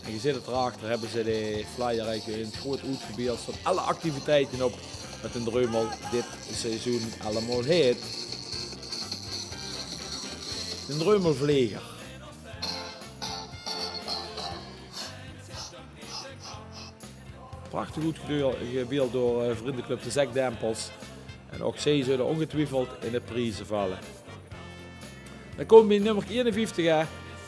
En ge zeet 't, d'r achter höbbe ze de flyer eigelik in 't groot oetgebeeld. Staon alle activiteite op wat d'n Dreumel dit seizoen allemaol haet. D'n Dreumelvleger. Prachtig oetgebeeld door, eh, vriendeclub de Zekdempels. En ouch zie zulle óngetwiefeld in de prieze valle. Dan kómme v'r bie nummer eenenvieftig, hè.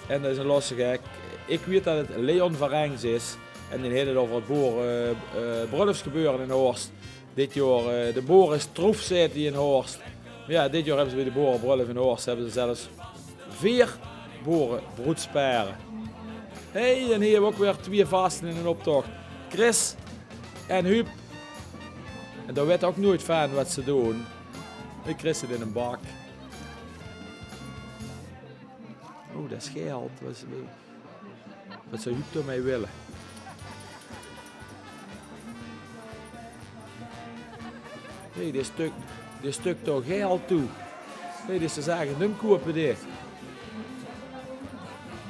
En dat is 'ne losse gek. Ich weit dat 't Leon Verrengs is. En dae haet 't euver 't boere, eh, eh, bröllufsgebeure in Horst. Dit jaor, eh, de Boris Troef zaet in Horst. Mer jao, dit jaor höbbe ze bie de boerebrölluf in Horst höbbe ze zelfs veer boerebroedspare. Hey, en hie höbbe v'r ouch weer twieë vaste in 'nen optoch. Chris en Huub. En dao weit ouch noeit van wat ze doon. Ich kris 't in 'ne bak. Oeh, dat is geld. Wat is, wat zou Huub dao mei wille? Hey, dit stök, dit stök toch geld toe. Hey, dit is de zaak in Dumkoepen, dit.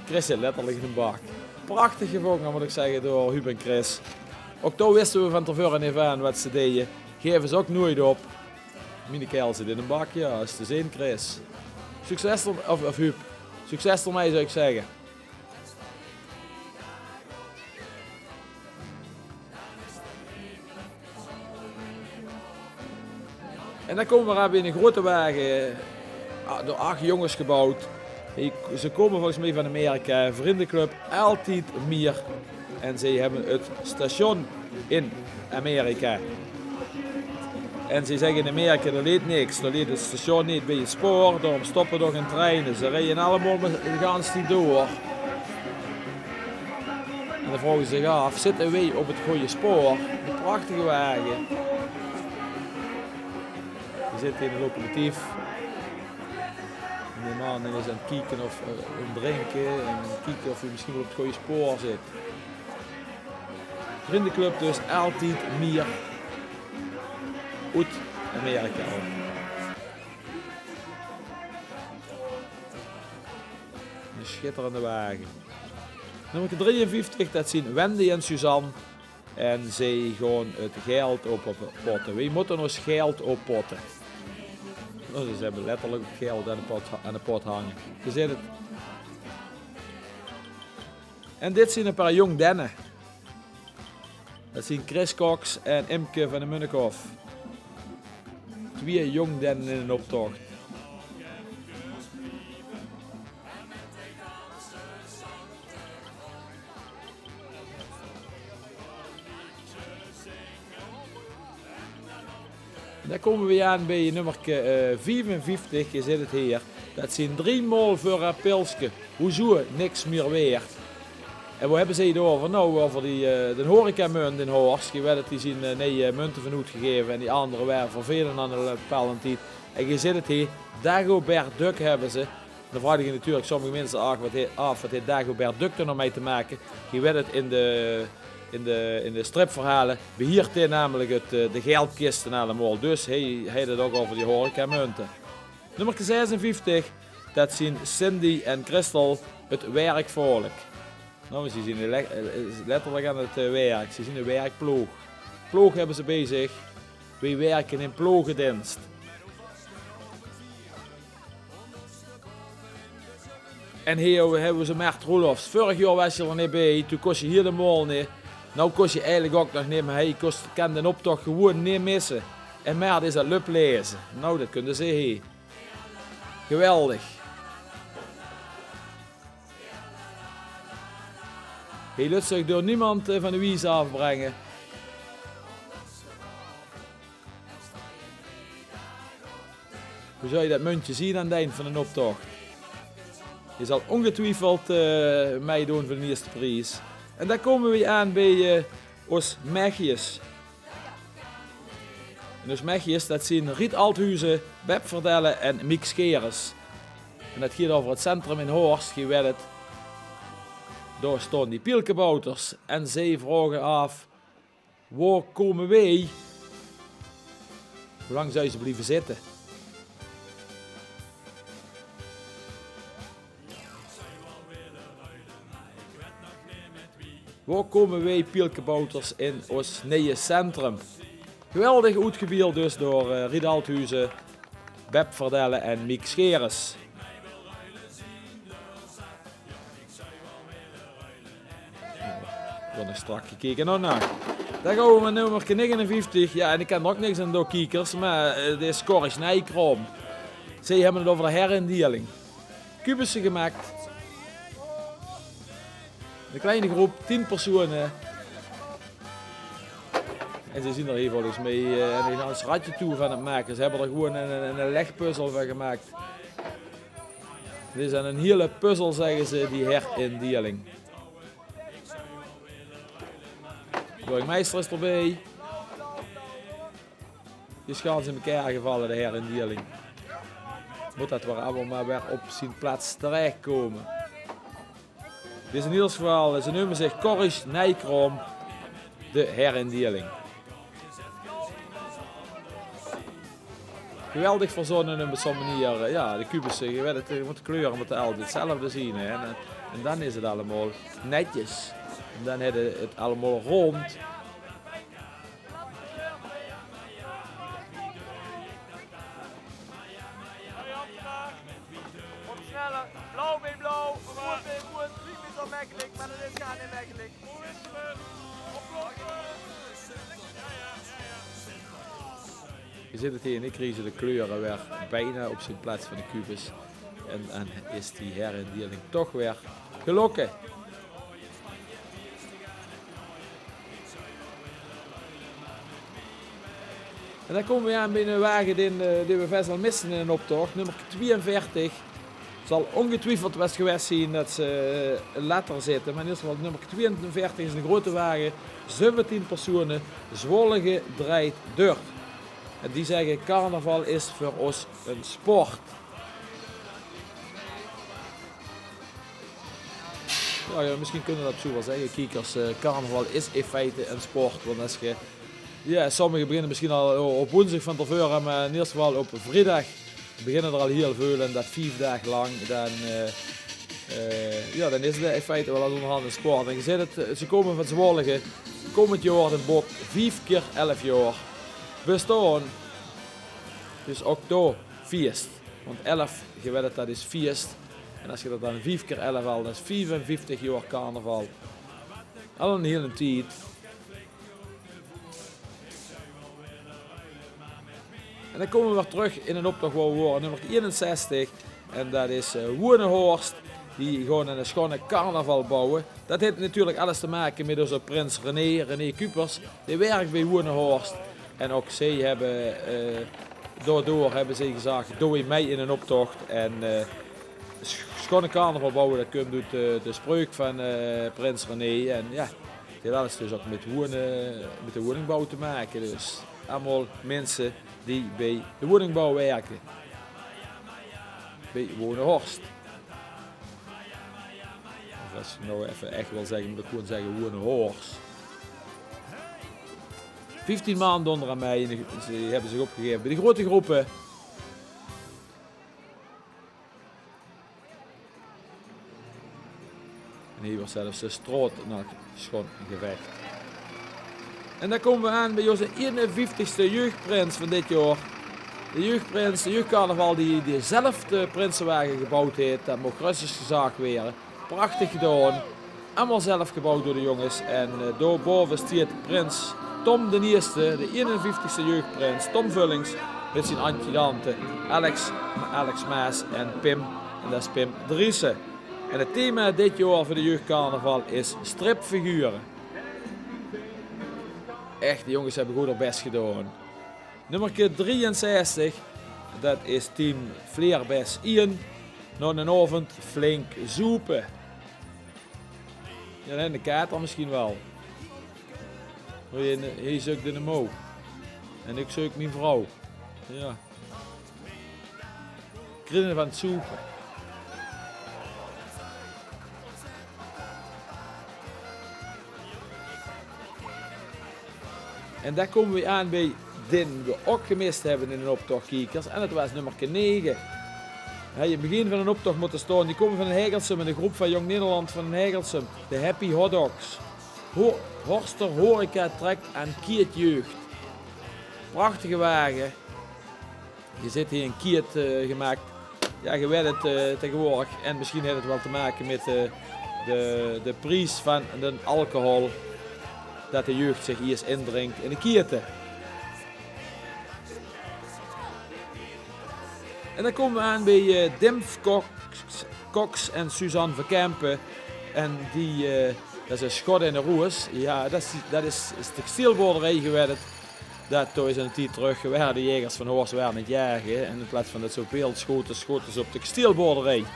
Chris zit letterlik in 'ne bak. Prachtig gevónge, mót ich zègke, door Huub en Chris. Ouch dao wiste v'r van te veure neet van wat ze deje. Gaeve ze ouch noeit op. Miene kaerel zit in 'ne bak, jao, is te zeen, Chris. Succes d'r-, of, of Huub. Succes d'rmei, zou ich zègke. En dan kómme v'r aan bie 'ne groete wage, ah, door ach jónges geboewd. Die, ze kómme volges mich van Amerika, vriendeclub Altied Mier. En zie höbbe 't station in Amerika. En zie zègke: in Amerika, dao leet niks. Dao leet 't station neet bie 't spoor, daorum stoppe dao gein treine. Ze rieje allemaol de ganse tied door. En dan vraoge ze zich aaf: zitte weej op 't gooje spoor? 'Ne prachtige wage. Veer zitte in de locomotief. En de man is aan 't kieke of, eh, aan 't drinke en aan 't kieke of v'r mesjien waal op 't gooje spoor zitte. Vriendeclub dus, Altied Mier. Oet Amerika. 'Ne sjitterende wage. Nummerke drieënvieftig, dat zien Wendy en Suzanne. En zie gaon 't geld op, oppotte. Weej mótte ós geld oppotte. Noe, ze höbbe letterlik 't geld aan de pot, aan de pot hange. Geer zeet 't. En dit zien 'n paar jóng denne. Dat zien Chris Cox en Imke van de Munnikhof. Twieë jóng denne in 'nen optoch. Dan kómme v'r aan bie nummerke, eh, viefenvieftig, is dit 't heer. Dat zien Drie Maol veur 'n Pilske. Hoezoe niks mier waerd? En wo höbbe ze 't euver? Noe, euver die, eh, de horecamunt in Horst. Geer weit 't, die zien, eh, nuuj munte van oetgegaeve en die andere waere vervelend nao 'ne bepaalde tied. En geer zeet 't hie, Dagobert Duck höbbe ze. Dan vraog ich natuurlik sommige minse aaf: wat haet, aaf, wat haet Dagobert Duck d'r noe mei te make? Geer weit 't, in de, in de, in de stripverhaole behiert hae namelik 't, eh, de geldkiste allemaol. Dus hae, hae haet 't ouch euver die horecamunte. Nummerke zesenvieftig, dat zien Cindy en Christel, 't werkvolk. Noe, ze zien le-, eh, letterlik aan 't, eh, werk. Ze zien 'ne werkploog. Ploog höbbe ze bie zich. Weej werke in plogendeens. En hie höbbe v'r ze Mert Roelofs. Vörig jaor waas se d'r neet bie, toen kós se hie de mol neet. Noe kós se eigelik ouch nog neet, mer hae kós, kan d'n optoch gewoen neet misse. En Mert is aan 't löplaeze. Noe, dat kónne ze hie. Geweldig. Hae lit zich door niemand, eh, van de wies aafbrenge. Wo zou se dat muntje zeen aan 't eind van 'nen optoch? Hae zal óngetwiefeld, eh, meidoon veur d'n ierste pries. En dan kómme v'r aan bie, eh, ós Mechjes. En ós Mechjes, dat zien Riet Althuizen, Beb Verdellen en Miek Scheres. En dat geit euver 't centrum in Horst, geer weit 't. Dao staon die pielkabouters en zie vraoge aaf: wo kómme weej? Wo lang zouwe ze blieve zitte? Wo kómme weej Pielkebauters in ós neje centrum? Geweldig oetgebeeld dus door, eh, Riet Althuizen, Beb Verdellen en Miek Scheres. Waer nog strak gekeke. Noe, noe. Dao gaon we mit nummerke negenenvieftig. Jao, en ich kin d'r ouch niks aan doon, kiekers, mer, eh, 't is Corrie Nijkroom. Zeej höbbe 't euver de herindieling. Kubusse gemaak. Ein klein gróp, tien persoeëne. En ze zeen d'r hie volges mich, eh, ein gans radje toe van aan 't make. Ze höbbe d'r gewoon ein, ein, ein legpuzzel van gemaak. 't Is ein hiele puzzel, zègke ze, die herindieling. De burgemeister is d'rbie. Die is gans in mekaar gevalle, de herindieling. Mót det waal allemaol mer weer op zien plaats terechkómme. Dit is in eder geval, ze neume zich Corrie Nijkroom, de herindieling. Geweldig verzónne op zoe'n meneer. Eh, jao, de kubusse, ge wet 't, eh, de kleure mótte altied 'tzelfde zeen, hè. En, en dan is 't allemaol netjes. En dan höbbe ze 't allemaol rónd. Wat sneller. Blauw bie blauw, roeëd bie roeëd. Wie is dat mekkelik, mer dat is gaar neet mekkelik. Ge zeet 't hie, en ich krieg de kleure weer bijna op zien plaats van de kubus. En dan is die herindieling toch weer gelokke. En dan kómme we aan bie eine wage die, eh, die we bès waal misse in eine optoch. Nummer twieënveertig. Zal óngetwiefeld waal gewest zeen det ze, eh, later zitte. Mer in eder geval nummer twieënveertig is eine groeëte wage. Zeventien persoeëne. Zwolge drejt deur. En die zègke: carnaval is veur ós ein sport. Jao, jao, misschien kónne we det zoe waal zègke, kiekers. Eh, carnaval is in feite ein sport. Want es ge, jao, sommige beginne misschien al o-, op woensdig van te veure, mer in eder geval op vriedag beginne d'r al hiel väöl. En det vief daag lang, dan, eh, eh, jao, dan is 't in feite waal al óngerhand ein sport. En ge zeet 't, eh, ze kómme van Zwolge. Kómmend jaor de bot, vief kier elf jaor bestaon. Dus ouch dao fieës. Want elf, ge wet 't, det is fieës. En es ge det dan vief kier elf haolt, det is viefenvieftig jaor carnaval. Al eine hiele tied. En dan kómme we weer trök in eine optoch wo we wore, nummer einenzestig. En det is, eh, Woeënehorst. Die gaon eine sjoeëne carnaval bouwe. Det haet natuurlijk alles te make mit ózze prins René, René Cupers. Dae wirk bie Woeënehorst. En ouch zeej höbbe, eh, daodoor höbbe zeej gezag: doon weej mei in eine optoch. En, eh, sch-, sjoeëne carnaval bouwe, det kump oet, eh, de spreuk van, eh, prins René. En jao, dit haet alles dus ouch mit woeëne, mit de woeëningbouw te make. Dus allemaol minse die bie de woeëningbouw wirke. Bie Woeënehorst. Of es ge noe effe ech wèlt zègke, mót ich gewoon zègke Woeënehorst. Vieftien man doon d'r aan mei en ze höbbe zich opgegaeve bie de groeëte gróppe. En hie waert zelfs de straot nog sjoeën geveeg. En dan kómme we aan bie ózze einenvieftigste jeugprins van dit jaor. De jeugprins, de jeugcarnaval die dezelfde prinsewage gebouwd haet, det maag gerös ins gezag waere. Prachtig gedaon. Allemaol zelf gebouwd door de jónges. En, eh, dao bove steit prins Tom d'n Ierste, de einenvieftigste jeugprins, Tom Vullings, mit zien adjudante Alex, Alex Maas en Pim. En det is Pim Driessen. En 't thema dit jaor veur de jeugcarnaval is stripfigure. Ech, de jónges höbbe good häör bès gedaon. Nummerke drieënzestig, det is team Vleerbès ein. Nao eine aovend flink zoepe. Jao, en de kater misschien waal. Hie, hie zeuk de mouw. En ich zeuk mien vrouw. Jao. Kriebele van 't zoepe. En dan kómme we aan bie dien we ouch gemis höbbe in eine optoch, kiekers. En det waas nummerke nege. Haw in 't begin van eine optoch mótte staon. Die kómme van Haegelsum, eine gróp van Jong Nederland van Haegelsum. De Happy Hot Dogs. Ho-, Horster Horeca trekt aan Kiët Jeugd. Prachtige wage. Geer zeet hie ein Kiët, eh, gemaak. Jao, geer wèt 't, eh, taegewoordig. En mesjien haet 't waal te make mit, eh, de, de pries van d'n alcohol. Det de jeugd zich iers indrink in de Kiëte. En dan kómme we aan bie, eh, Dimf Cox, Cox en Suzanne Verkempen. En die, eh, det is ein schot in de roos. Jao, det is, det is, is textielboerderie gewaes. Det, dao is ein tied trök, ware de jaegers van Horst ware aan 't jage. En in plaats van det ze op beeld schote, schote ze op textielboerderie.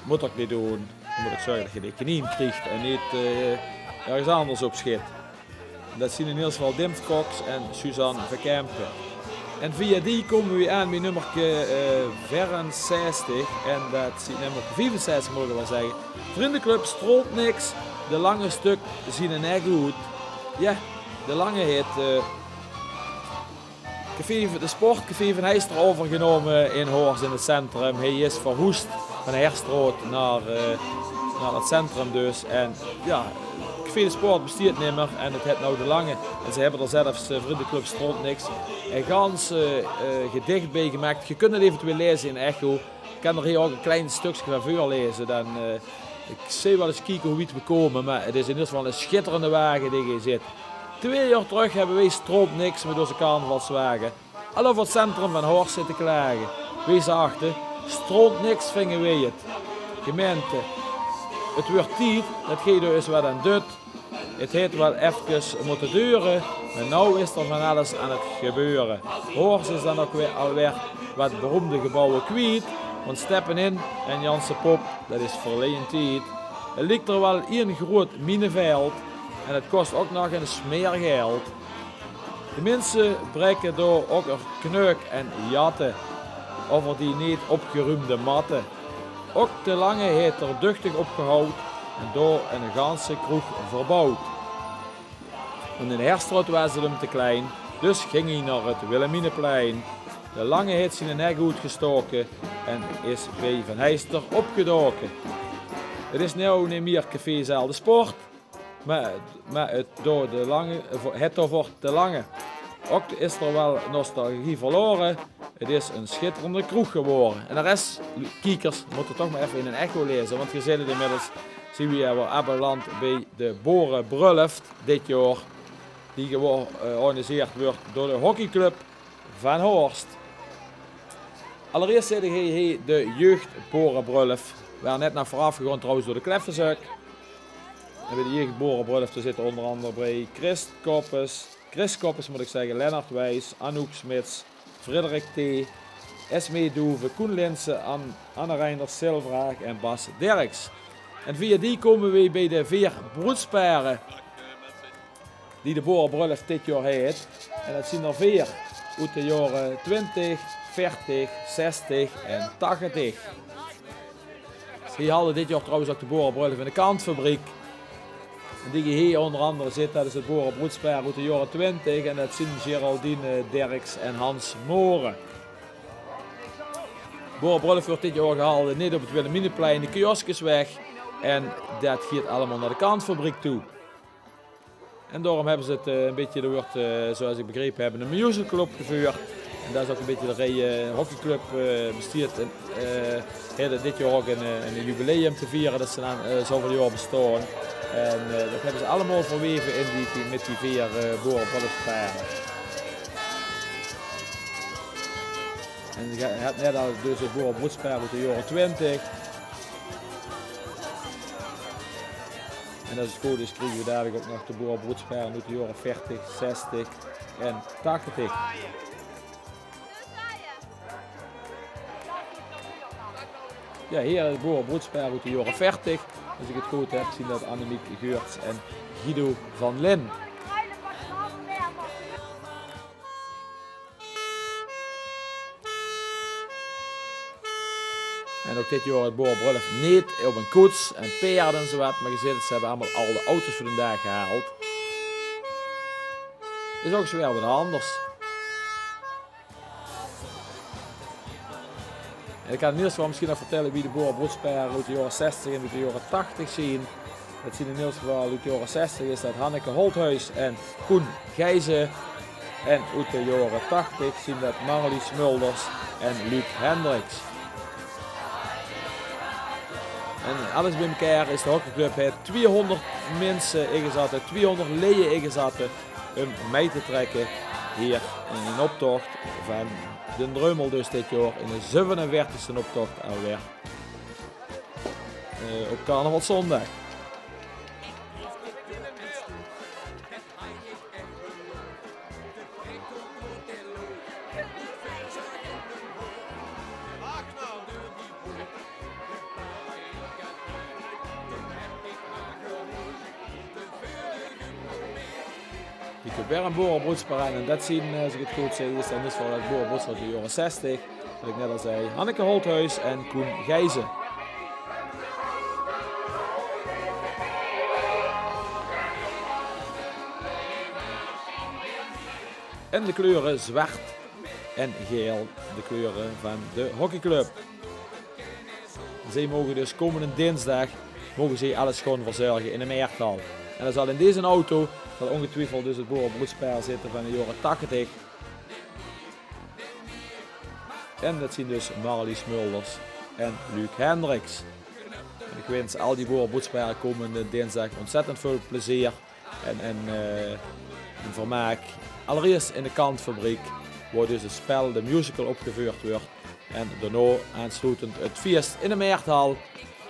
Mót ouch neet doon. Mót ouch zörge det ge de knien kriegt en neet, eh, örges anders op sjit. Det zien in eder geval Dimf Cox en Suzanne Verkempen. En via die kómme we aan bie nummerke, eh, veerenzestig. En det zien nummerke viefenzestig, mót ik waal zègke. Vriendeclub Strontniks, De Lange Stök zien nek oet. Jao, De Lange haet, eh, café, de sportcafé van Heister euvergenómme in Horst in 't centrum. Hae is verhoesd van de Herstraot nao, eh, nao 't centrum dus. En jao, café de sport besteet nimmer en 't haet now De Lange. En ze höbbe d'r zelfs, eh, Vriendeclub Strontniks ein gans, eh, eh, gedich bie gemaak. Ge kunt 't eventueel laeze in Echo. Ik kan d'r hie ouch ein klein stökske van veurlaeze. Dan, eh, ik zal waal ins kieke wie wied we kómme, mer 't is in eder geval ein sjitterende wage die ge hie zeet. Twee jaor trök höbbe weej Strontniks mit ózze carnavalswage al euver 't centrum van Horst zitte klage. Weej zagte: Strontniks vinge weej 't. Gemeinte, 't wuuert tied det geej d'r ins waat aan dut. 't Haet waal efkes mótte dure, mer now is d'r van alles aan 't gebeure. Horst is dan ouch weer, alweer waat beroemde gebouwe kwiet, want Steppenin en Janse Pop, det is verleje tied. 't Liek d'r waal ein groeat mineveld en 't kos ouch nog ein smeer geld. De minse breke dao ouch eur kneuk en jatte euver die neet opgeruumde matte. Ouch De Lange haet d'r duchtig op gehaud en dao ein ganse kroeg verbouwd. En in de Herstraot waas 't 'm te klein, dus ging ie nao 't Wilhelminaplein. De Lange haet zien nek oetgestaoke en is bie Van Heister opgedaoke. 't Is now neet mier café Zaal de Sport, mer, mer 't dao De Lange, 't dao veur De Lange. Ouch is d'r waal nostalgie verlaore. 't Is ein sjitterende kroeg gewaore. En de res, kiekers, mótte toch mer effe in ein Echo laeze, want ge zeet 't inmiddels, zien we weer aanbeland bie de boerebrulf dit jaor, die gewo-, eh, georganiseerd wuuert door de hockeyclub van Horst. Allereerst zit ik hie, hie de jeugdboerebrulf, waar net nog veuraf gegaon trouwens door de Kleffezuk. En bie de jeugdboerebrulf, dao zitte ónger andere bie Chris Koppes, Chris Koppes mót ik zègke, Lennart Wijs, Anouk Smits, Frederik T, Esmee Doeven, Koen Linssen, An-, Anne Reinders, Sil Vraag en Bas Dirks. En via die kómme we bie de veer broedspare die de boerebrulf dit jaor haet. En det zien d'r veer oet de jaore twintig, veertig, zestig en tachtig. Die halde dit jaor trouwens ouch de boerebrulf in de Kantfabriek. En die ge hie ónger andere zit, det is 't boerebroedspaar oet de jaore twintig. En det zien Geraldine Dirks en Hans Moren. Boerebrulf wuuert dit jaor gehalde, neet op 't Wilhelminaplein, de Kioskesweg. En det geit allemaol nao de Kantfabriek toe. En daorum höbbe ze 't, eh, ein bietje, d'r wuuert, eh, zoals ik begrepe höb, ein musicalclub geveurd. En det is ouch ein bietje de reje, eh, hockeyclub, eh, besteet en, eh, haet dit jaor ouch ein, eh, ein jubileum te viere det ze dan, eh, zoväöl jaor bestaon. En, eh, det höbbe ze allemaol verweve in die, die, mit die veer, eh, boerebrulfspare. En ge-, ge höb net al dus 't boerebrulfspaar oet de jaore twintig. En as 't good is, kriege we dalik ouch nog de boerebrulfspare oet de jaore veertig, zestig en tachtig. Jao, hie 't boerebrulfspaar oet de jaore veertig. As ik 't good höb, zien det Annemiek Geurts en Guido van Lin. En ouch dit jaor 't boerebrulf neet op ein koets en paerd en zowaat, mer ge zeet 't, ze höbbe allemaol al de auto's veur den daag gehaald. Is ouch ins weer waat anders. En ik kan in eder geval mesjien nog vertèlle wie de boerebrulfspare oet de jaore zestig en oet de jaore tachtig zien. Dat zien in eder geval oet de jaore zestig is dat Hanneke Holthuis en Koen Gijzen. En oet de jaore tachtig zien dat Marlies Mulders en Luc Hendricks. En alles bie-ein is de hockeyclub, haet twiehonderd minse ingezatte, twiehonderd leje ingezatte um mei te trèkke hie in 'nen optocht van d'n Dreumel dus dit jaor, in de zevenenveertigste optocht alweer, eh, op carnavalszóndig. Hie kump weer ein boerebroedspaar aan en dat zien, eh, es ich 't good zeen, is dan dus veur dat boerebroedspaar oet de jaore zestig. Wat ich net al zag, Hanneke Holthuis en Koen Gijzen. En de kleure zwart en gael, de kleure van de hockeyclub. Zie moge dus kómmende dinsdig, moge zie alles gaon verzörge in de Meerthal. En dao zal in deze auto, zal óngetwiefeld dus 't boerebroedspaar zitte van de jaore tachtig. En dat zien dus Marlies Mulders en Luc Hendricks. En ich wins al die boerebroedspaare kómmende dinsdig ontzettend väöl plezeer en, en, eh, en vermaak. Allereerst in de Kantfabriek, wo dus 't spel, de musical, opgeveurd wuuert. En daonao aansloetend 't fieës in de Meerthal,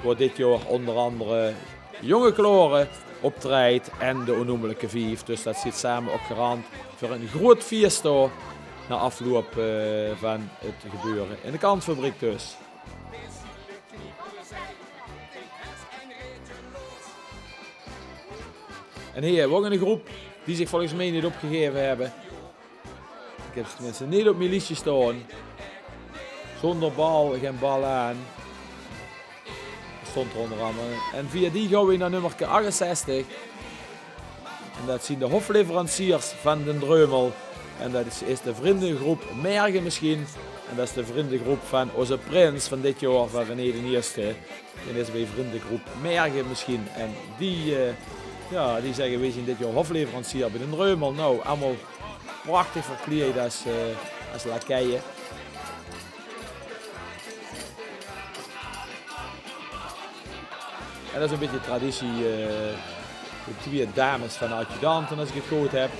wo dit jaor ónger angere Jonge Klaore optrejt en de Onnoemlike Vief. Dus dat zit same ouch garant veur ein groeat fieës dao, nao afloup, eh, van 't gebeure in de Kantfabriek dus. En hie höbbe v'r ouch ein groep die zich volges mich neet opgegaeve höbbe. Ich höb ze tenminste neet op mien liesje staon. Zónger bal, gein bal aan. Stóng d'r ónger angere. En via die gaon v'r nao nummerke achtenzestig. En dat zien de hofleveranciers van d'n Dreumel. En dat is, is de vrindegroep Merge misschien. En dat is de vrindegroep van ózze prins van dit jaor, van René d'n Ierste. En is bie vrindegroep Merge misschien. En die, eh, jao, die zègke: "Weej zien dit jaor hofleverancier bie d'n Dreumel." Nou, allemaol prachtig verkleid es, eh, es lakeie. En dat is ein bietje traditie, eh, de twieë dames van de adjudante, es ich 't good höb.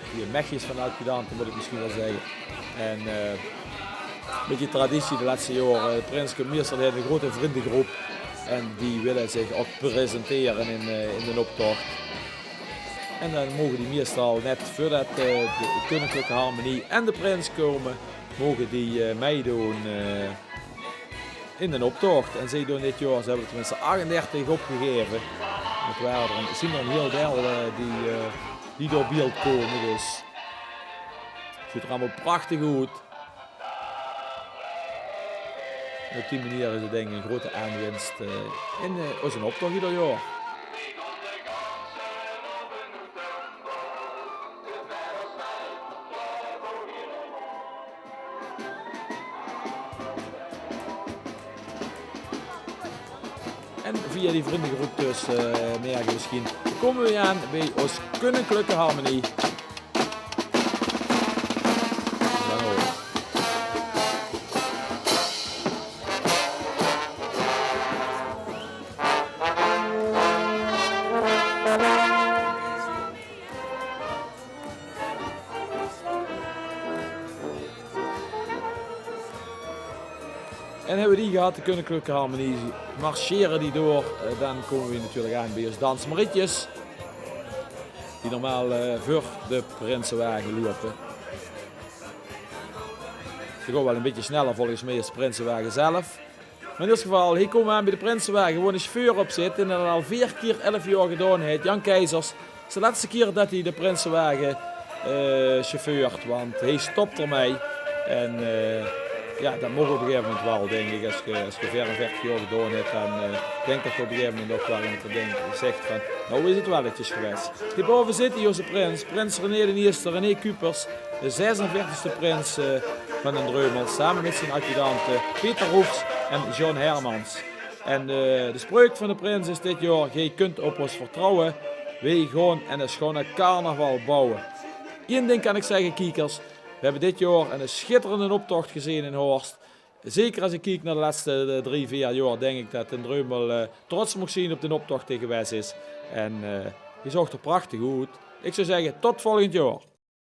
Twieë mechjes van de adjudante, mót ich misschien waal zègke. En, eh, ein bietje traditie de lètste jaore. De prins kump meistal, haet ein groeate vrindegroep. En die wille zich ouch presentere in, eh, in d'n optoch. En dan moge die meistal net veurdat, eh, de keuninklike harmonie en de prins kómme, moge die, eh, meidoon, eh, in d'n optoch. En zeej doon dit jaor, ze höbbe tenminste achtendertig opgegaeve. 't Ware d'r ein, zien d'r ein hiel deel, eh, die, eh, die door beeld kómme. Dus 't zuut d'r allemaol prachtig oet. En op die meneer is 't, dink ich, ein groeate aanwins, eh, in, eh, ózzen optoch eder jaor. En via die vrindegroep dus, eh, Merge misschien, kómme v'r aan bie ós keuninklike harmonie. En höbbe v'r die gehad, de keuninklike harmonie, marsjere die door, eh, dan kómme v'r natuurlik aan bie ós dansmarietjes, die normaal, eh, veur de prinsewage loupe. Ze gaon waal ein bietje sneller volges mich es de prinsewage zelf. Mer in eder geval, hie kómme v'r aan bie de prinsewage, wo eine sjefeur op zit en dae al veer kier elf jaor gedaon haet, Jan Keizers. 't Is de lètste kier dat hae de prinsewage, eh, sjefeurt, want hae stop d'rmei. En, eh, jao, dat maag op ein gegaeve moment waal, dink ich. Es ge, es ge veerenveertig jaor gedaon höb, dan, eh, dink ich dat ge op ein gegaeve moment ouch waal ein keer dink, zèk van: "Noe is 't waal get gewaes." Hie baove zit hae, ózze prins, prins René d'n Ierste, René Cupers, de zesenveertigste prins, eh, van d'n Dreumel, same mit zien adjudante Peter Roefs en John Hermans. En de, de spreuk van de prins is dit jaor: "Geej kunt op ós vertrouwe. Weej gaon 'ne sjoone carnaval bouwe." Eén ding kan ik zegge, kiekers. We hebbe dit jaor 'ne schitterende optocht gezeen in Horst. Zeker as ik kiek nao de lètste, eh, drie, veer jaor, dink ik det Den Dreumel, eh, trots maag zien op den optocht dae gewaes is. En, eh, dae zoog d'r prachtig oet. Ik zou zegge, tot volgend jaor.